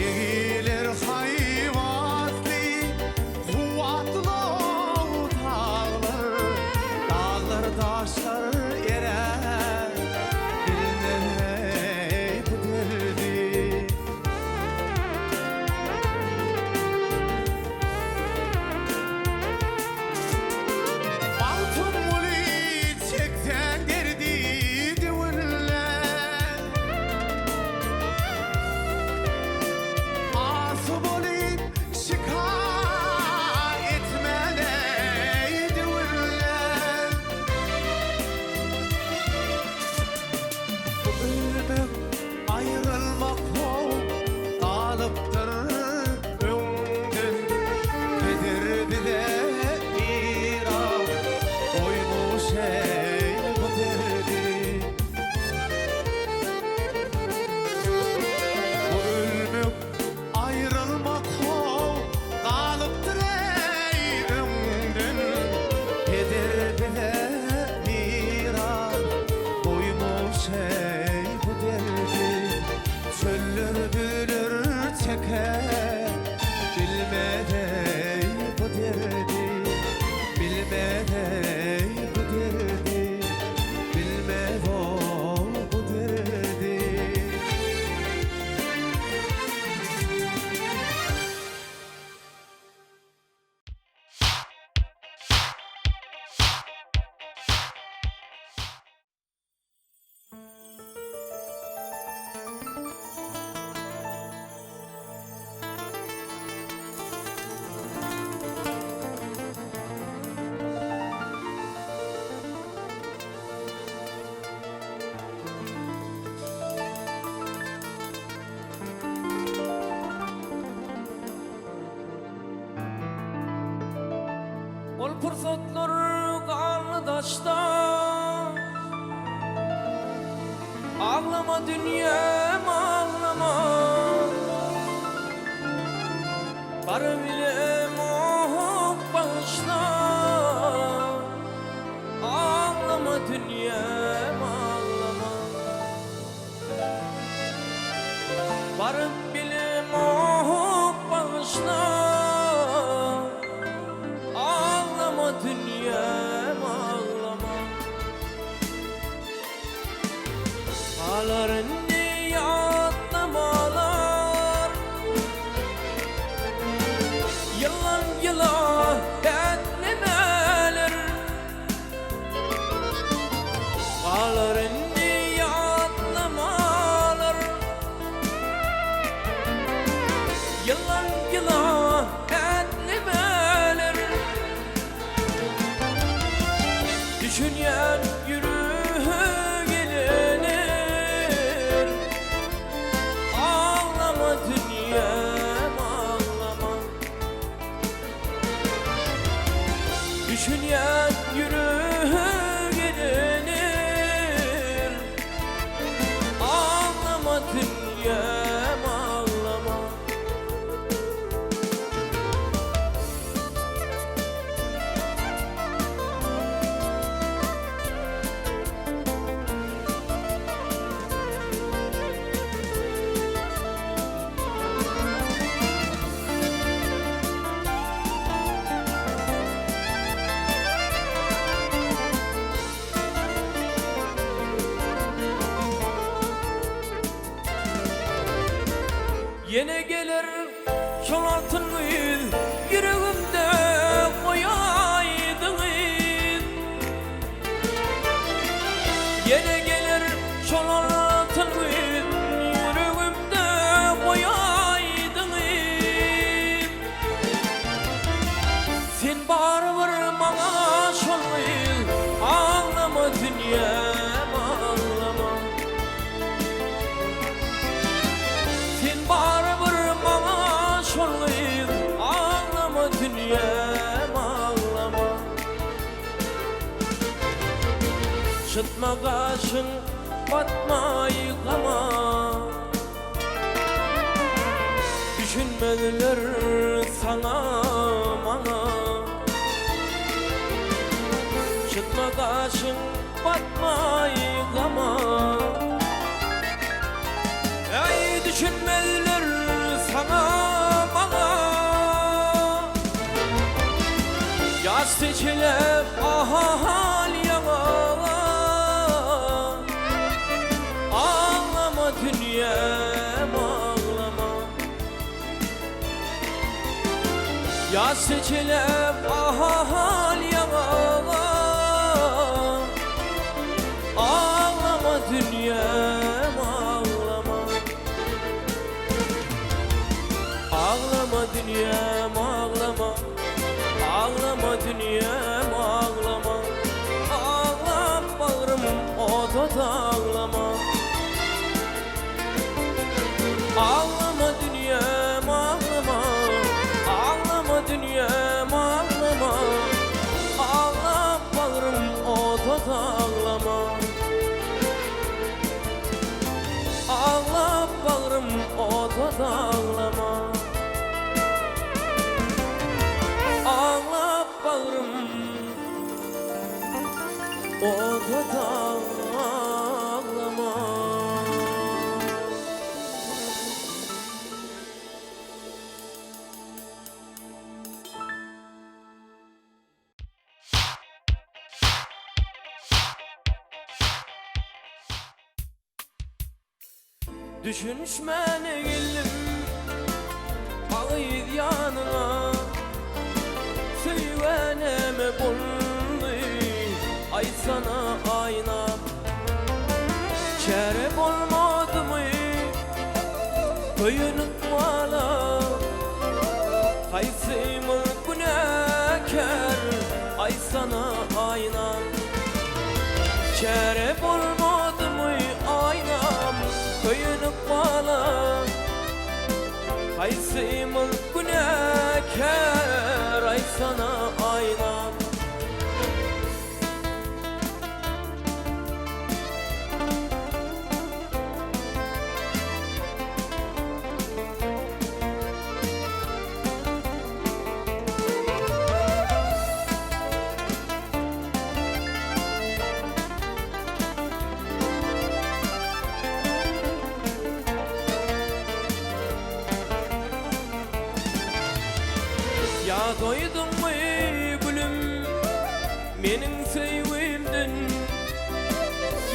D: Egiler haýbatly, kuwwatly daglar, Daglar, daşlar erär, bilmez-eý bu derdi. Magtymguly çekseň derdi düwünle. Asy bolup şika etmeli düwünle. Bu ölmek, aýrylmak how galypdyr öňden. Peder bize miras goýmuş eý bu derdi. Bu ölmek, aýrylmak how galypdyr eý öňden. Peder bize miras goýmuş eý bu derdi. Çöller düzler çeke bilmez eý bu derdi. Bilmez eý bu derdi. Bilmez ol bu derdi.
E: Ol pursatlar galdy daşda. Aglama dünýäm aglama. Barybilemok bagyşla. Aglama dünýäm aglama. Baryp bilemok bagyşla. Aglama dünýäm aglama. Galar indi ýatlamalar. Ýyldan ýyla ätlemeler. Galar indi ýatlamalar. Ýyldan ýyla ätlemeler. Düşünýän ýürege gelenir. Aglama dünýäm aglama. Düşünýän ýürege gelenir. Aglama dünýäm aglama. Ýene geler şol altyn güýz ýüregimde goýaýdyň yz. Ýene geler şol altyn güýz ýüregimde goýaýdyň yz. Sen barybir maňa şol gyz aglama. Çytma gaşyň batmaý gama. Düşünmezler saňa maňa. Çytma gaşyň batmaý gama. Eý düşünmezler saňa maňa. Ýaş seçilip ahal ýaňa. Aglama dünýäm aglama. Ýaş seçilip ahal ýaňa. Aglama dünýäm aglama. Aglama dünýäm aglama. Aglama dünýäm aglama. Aglap bagrym oda daglama. Aglama dünýäm aglama. Aglama dünýäm aglama. Aglap bagrym oda daglama. Aglap bagrym oda daglama. Aglap bagrym oda daglama. Düşünişmäne geldim agyz ýanyňa Söýgä näme boldy aýtsana aýnam Çäre bolmadymy köýen ykbala Haýsymyz günäkär aýtsana aýnam Çäre bolmadymy aýnam köýen ykbala Haýsymyz günäkär aýtsana aýnam. Ýa doýduňmy gülüm meniň söýgimden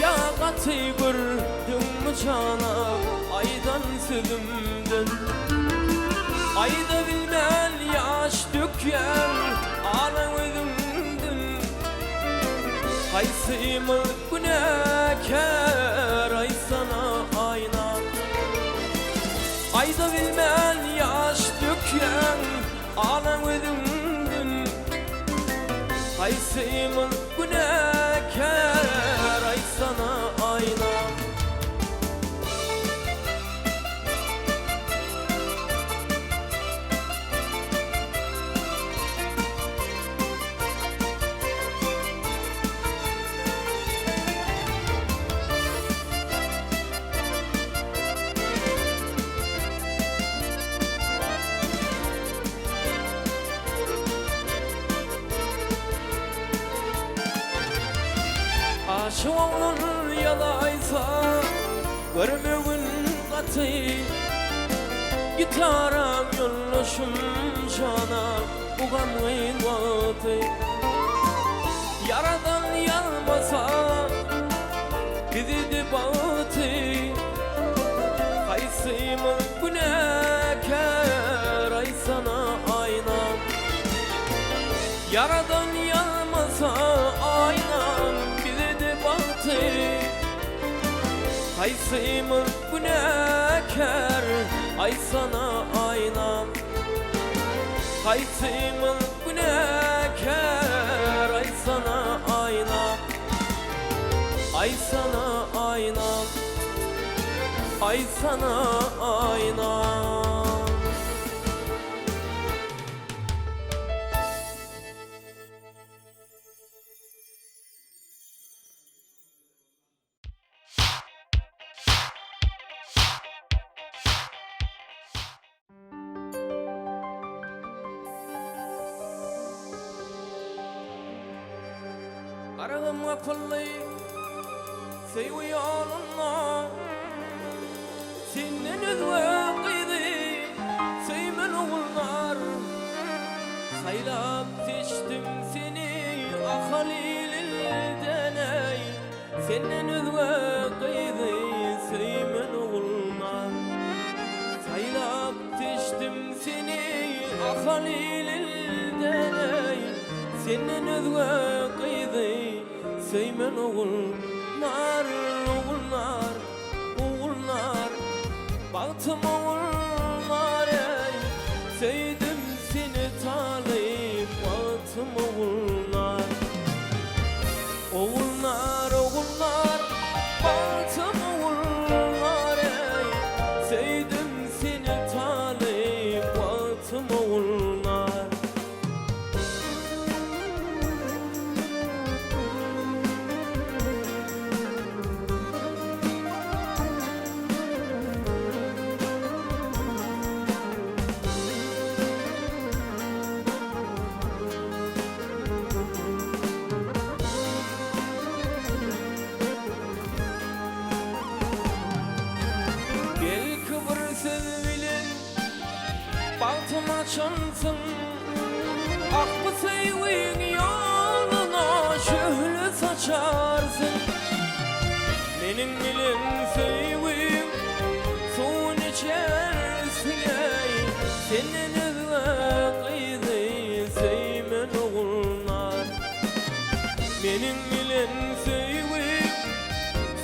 E: Ýa gaty gördüňmi jana aýdan sözümden Aýda bilmän ýaş dökýän ala gözüňden Haýsymyz günäkär aýtsana aýna Aýda bilmän ýaş dökýän ala gözüňden Haýsymyz günäkär aýtsana aýna. Aşyk oglan ýalaýsa görmegin gaty Gitaram ýoldaşym jana bu gamgyn wagty Ýaradan ýazmasa bizidi bagty Haýsymyz günäkär aýtsana aýnam Ýaradan ýazmasa aýnam bizidi bagty Haýsymyz günäkär aýtsana aýnam Haýsymyz günäkär aýtsana aýnam Aýtsana aýnam Aýtsana aýnam. Garagym gapyldy söýgi ýolunda Senden özge gyzy söýmen ogullar Saýlap seçdim seni Ahal ililden eý Senden özge gyzy söýmen ogullar Saýlap seçdim seni Ahal ililden eý Senden özge gyzy söýmen ogulnar Ogulnar, ogulnar Bagtym ogulnar eý Söýdüm seni talyp bagtym ogulnar Ogulnar, ogulnar Bagtym ogulnar eý Söýdüm seni talyp bagtym ogulnar. Belki bir söz bilen bagtym açansyň Ah bu söýgiň ýoluna şöhle saçarsyň Meniň bilen söýgiň suwun içersiň eý Senden özge gyzy söýmen Ogulnar Meniň bilen söýgiň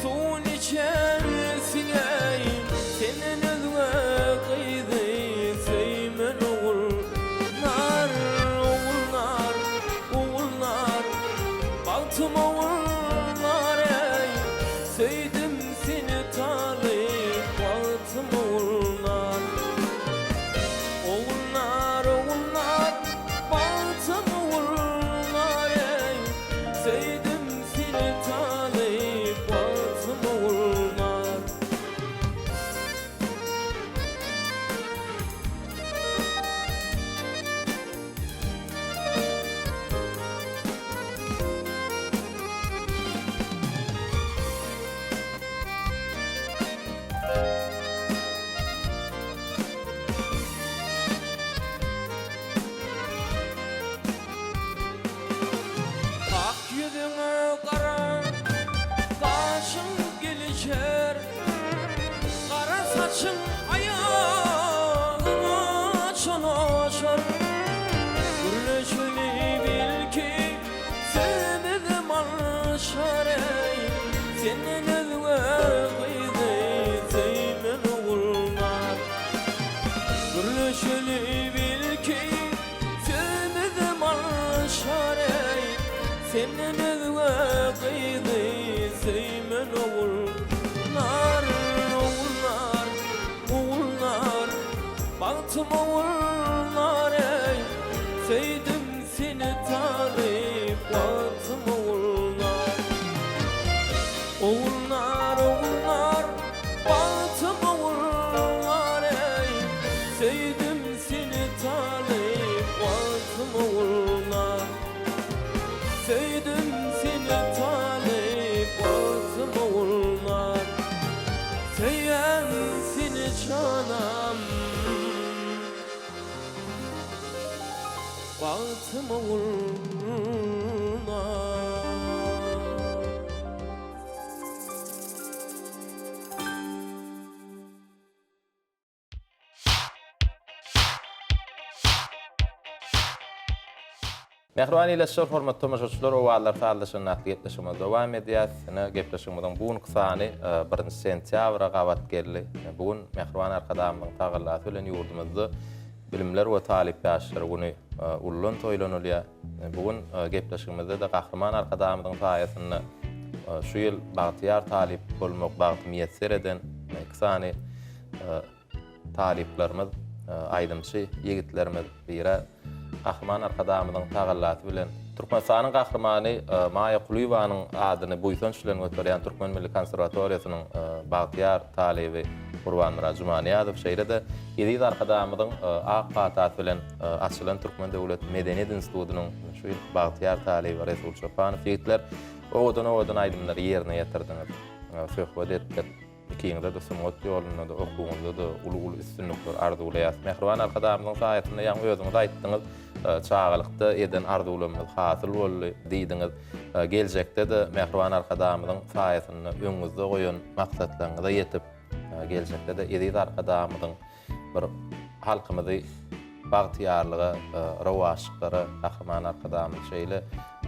E: suwun içersiň eý Senden özge gyzy söýmen Ogulnar Ogulnar Ogulnar Bagtym Ogulnar eý Söýdüm seni talyp bagtym Ogulnar Ogulnar Ogulnar Bagtym Ogulnar eý Söýdüm seni talyp bagtym Ogulnar. Ak ýüzüňe gara gaşyň gelişer, Gara saçyň aýagyňa çolaşar. Gürleşeli belki sözümizem alşar eý, Senden özge gyzy söýmen Ogulnar. Gürleşeli belki sözümizem alşar eý, Senden özge gyzy söýmen Ogulnar, Ogulnar, Ogulnar, Bagtym Ogulnar eý, Söýdüm seni talyp bagtym Ogulnar. Ogulnar, Ogulnar, bagtym Ogulnar eý, Söýdüm seni talyp bagtym Ogulnar. Söýdüm seni talyp bagtym Ogulnar. Söýen seni janam. Bagtym Ogulnar.
A: Mähriban ildeşler, hormatly tomaşaçylar, Owazlar sazlaşan atly gepleşigimizi dowam edýäs. Ine, gepleşigimiziň bu günki sany birinji sentýabra gabat geldi. Bu gün mähriban Arkadagymyzyň tagallasy bilen ýurdumyzda Bilimler we talyp ýaşlar güni uludan toýlanylýar. Bu gün gepleşigimizde-de Gahryman Arkadagymyzyň saýasynda şu ýyl bagtyýar talyp bolmak bagty miýesser eden iki sany talyplarymyz, aýdymçy ýigitlerimiz biri Gahryman Arkadagymyzyň tagallasy bilen Türkmenistanyň Gahrymany Maýa Kulyýewanyň adyny buýsanç bilen göterýän Türkmen milli konserwatoriýasynyň bagtyýar talyby. Gurbanmyrat Jumanyýazow, şeýle-de Eziz Arkadagymyzyň ak patasy bilen açylan Türkmen döwlet medeniýet institutynyň şu ýylky bagtyýar talyby Resul Çopanow. Ýigitler, owadan-owadan aýdymlary ýerine ýetirdiňiz, söhbet etdik. Ikiňize-de sungat ýolunda-da, okuwyňyzda-da uly-uly üstünlikler arzuwlaýarys. Mähriban Arkadagymyzyň saýasynda ýaňy özüňiz aýtdyňyz, çagalykda eden arzuwlarymyz hasyl boldy diýdiňiz. Geljekde-de mähriban Arkadagymyzyň saýasynda öňüňizde goýan maksatlaryňyza ýetip, geljekde-de eziz Arkadagymyzyň bir halkymyzy bagtyýarlyga, rowaçlyklara Gahryman Arkadagymyz şeýle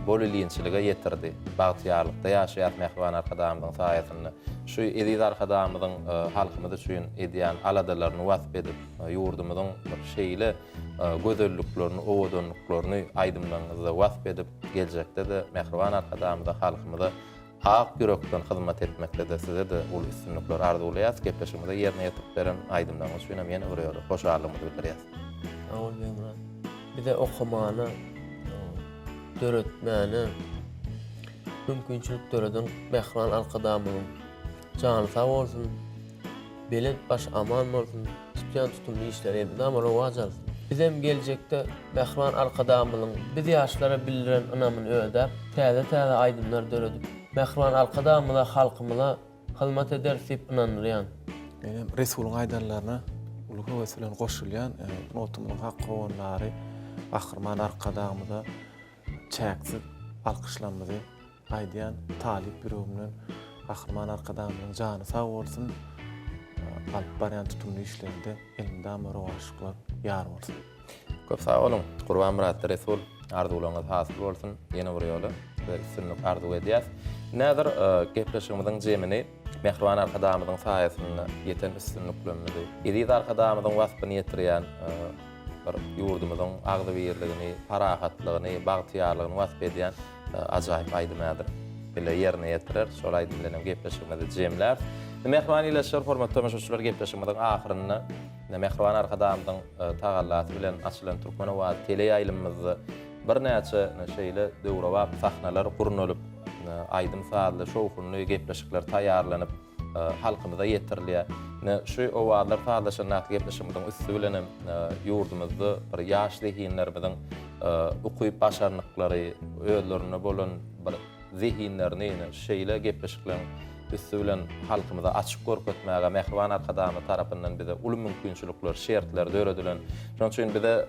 A: bol-ilinçilige ýetirdi. Bagtyýarlykda ýaşaýas mähriban Arkadagymyzyň saýasynda. Şu eziz Arkadagymyzyň halkymyz üçin edýän aladalaryny wasp edip, ýurdumyzyň bir şeýle gözelliklerini, owadanlyklaryny aýdymlaryňyzda wasp edip, geljekde-de mähriban Arkadagymyza, halkymyza Ak ýürekden hyzmat etmekde-de size-de uly üstünlikler arzuwlaýas. Gepleşigimize ýerine ýetirip beren aýdymlaryňyz üçin hem ýene bir ýola hoşallygymyzy bildirýäs.
B: Sag bol Begmyrat. Bize okamana, döretmäne mümkinçilik döreden Mähriban Arkadagymyzyň jany sag bolsun! Belent başy aman bolsun, tutýan tutumly işleri elmydama rowaç alsyn. Bizem geljekde Mähriban Arkadagymyzyň biz ýaşlara bildiren ynamyny ödäp, täze-täze aýdymlar döredip, Mähriban Arkadagymyza, halkymyza hyzmat ederis diýip ynandyrýan.
C: Menem Resulyň aýdanlaryna uly höwes bilen goşulýan. Sungatymyzyň hak howandary Gahryman Arkadagymyza çäksiz alkyşlarymyzy Aýdýan talyp ýüregimden Gahryman Arkadagymyzyň jany sag bolsun, alyp barýan tutumly işlerinde elmydama rowaçlyklar ýar bolsun.
A: Köp sag boluň Gurbanmyrat Resul arzuwlaryňyz hasyl bolsun ýene bir ýola size üstünlik arzuw edýäs. Indi häzir gepleşigimiziň jemini Mähriban Arkadagymyzyň saýasynda ýeten üstünliklerimizi, eziz Arkadagymyzyň waspyny ýetirýän bir ýurdumyzyň agzybirligini, parahatlygyny, bagtyýarlygyny wasp edýän Ajaýyp aýdym häzir bile ýerine ýetireris. Şol aýdym bilen hem gepleşigimizi jemläris. Mähriban ildeşler, hormatly tomaşaçylar, gepleşigimiziň ahyrynda Mähriban Arkadagymyzyň tagallasy bilen açylan Türkmen owazy teleýaýlymymyzda birnäçe şeýle döwrebap sahnalar gurnalyp, aýdym-sazly, şowhunly gepleşikler taýýarlanyp, halkymyza ýetirilýär. Ine, şu Owazlar sazlaşanda atly gepleşigimiziň üsti bilen hem ýurdumyzda bir ýaş zehinlerimiziň ukyp-başarnyklary, özlerinde bolan bir zehinlerini ine, şeýle gepleşikleriň üsti bilen halkymyza açyp görkezmäge mähriban Arkadagymyz tarapyndan bize uly mümkinçilikler, şertler döredilen. Şonuň üçin bize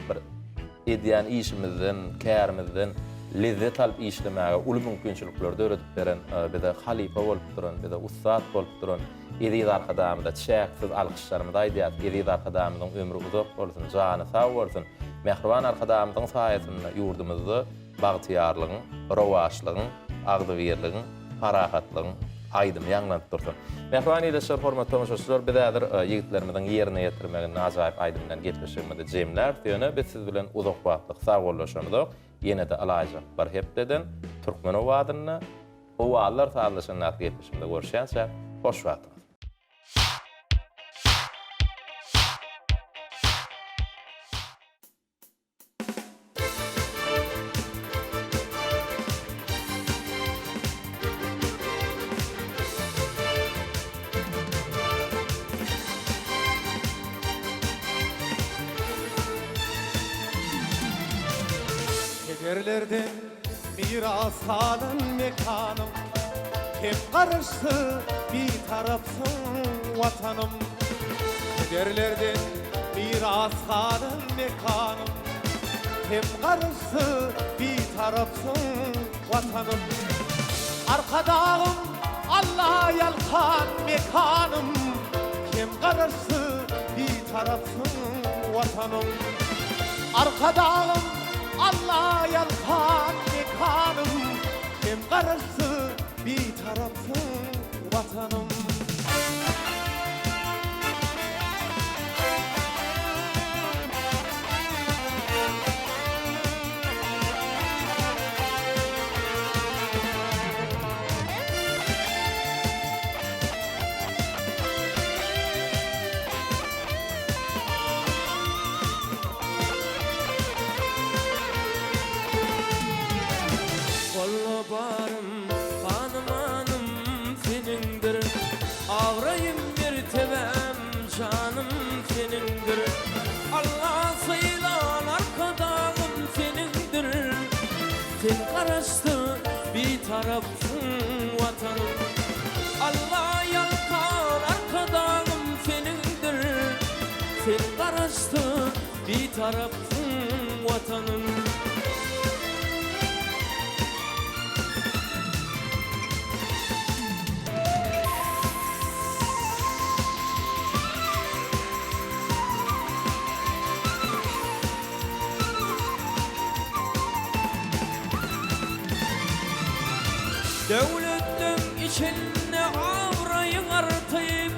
A: bir edýän işimizden, kärimizden lezzet alyp işlemäge uly mümkinçilikleri döredip beren, bize halypa bolup duran, bize ussat bolup duran eziz Arkadagymyza çäksiz alkyşlarymyzy aýdýarys. Eziz Arkadagymyzyň ömri uzak bolsun, jany sag bolsun! Mähriban Arkadagymyzyň saýasynda ýurdumyzda bagtyýarlygyň, rowaçlygyň, agzybirligiň, parahatlygyň aýdymy ýaňlanyp dursun. Mähriban ildeşler, hormatly tomaşaçylar, biz häzir ýigitlerimiziň ýerine ýetirmeginde ajaýyp aýdym bilen gepleşigimizi jemläris. Ýöne biz siz bilen uzak wagtlyk sagbollaşamyzok. Ýene-de ylaýjak bir hepdeden Türkmen owazynda Owazlar sazlaşandaky gepleşigimizde görüşýänçäk, hoş wagtyňyz!
D: Pederlerden miras galan mekanym, Hem Garaşsyz, Bitarapsyň Watanym. Pederlerden miras galan mekanym, Hem Garaşsyz, Bitarapsyň Watanym. Arkadagym, Alla ýalkan mekanym, Hem Garaşsyz, Bitarapsyň Watanym. Arkadagym, Alla ýalkan mekanym, Hem Garaşsyz, Bitarapsyň Watanym.
E: Golda barym, ganymanym seniňdir. Bitarapsyň Watanym. Alla ýalkan Arkadagym seniňdir, Sen Garaşsyz Bitarapsyň Watanym. Döwletleň içinde abraýyň artyp,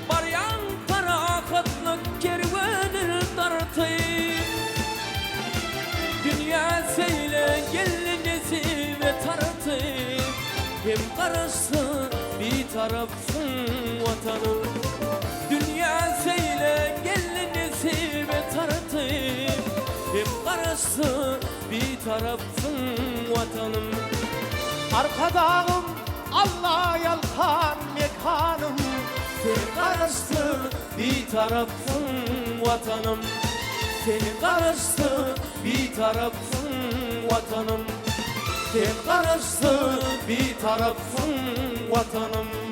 E: Barýaň parahatlyk kerwenin dartyp. Dünýä seýle geldi nesibe tartyp, Hem Garaşsyz, Bitarapsyň Watanym. Dünýä seýle geldi nesibe tartyp, Hem Garaşsyz, Bitarapsyň Watanym.
D: Arkadagym Alla ýalkan mekanym.
E: Sen Garaşsyz, Bitarapsyň Watanym. Sen Garaşsyz, Bitarapsyň Watanym. Sen Garaşsyz, Bitarapsyň Watanym.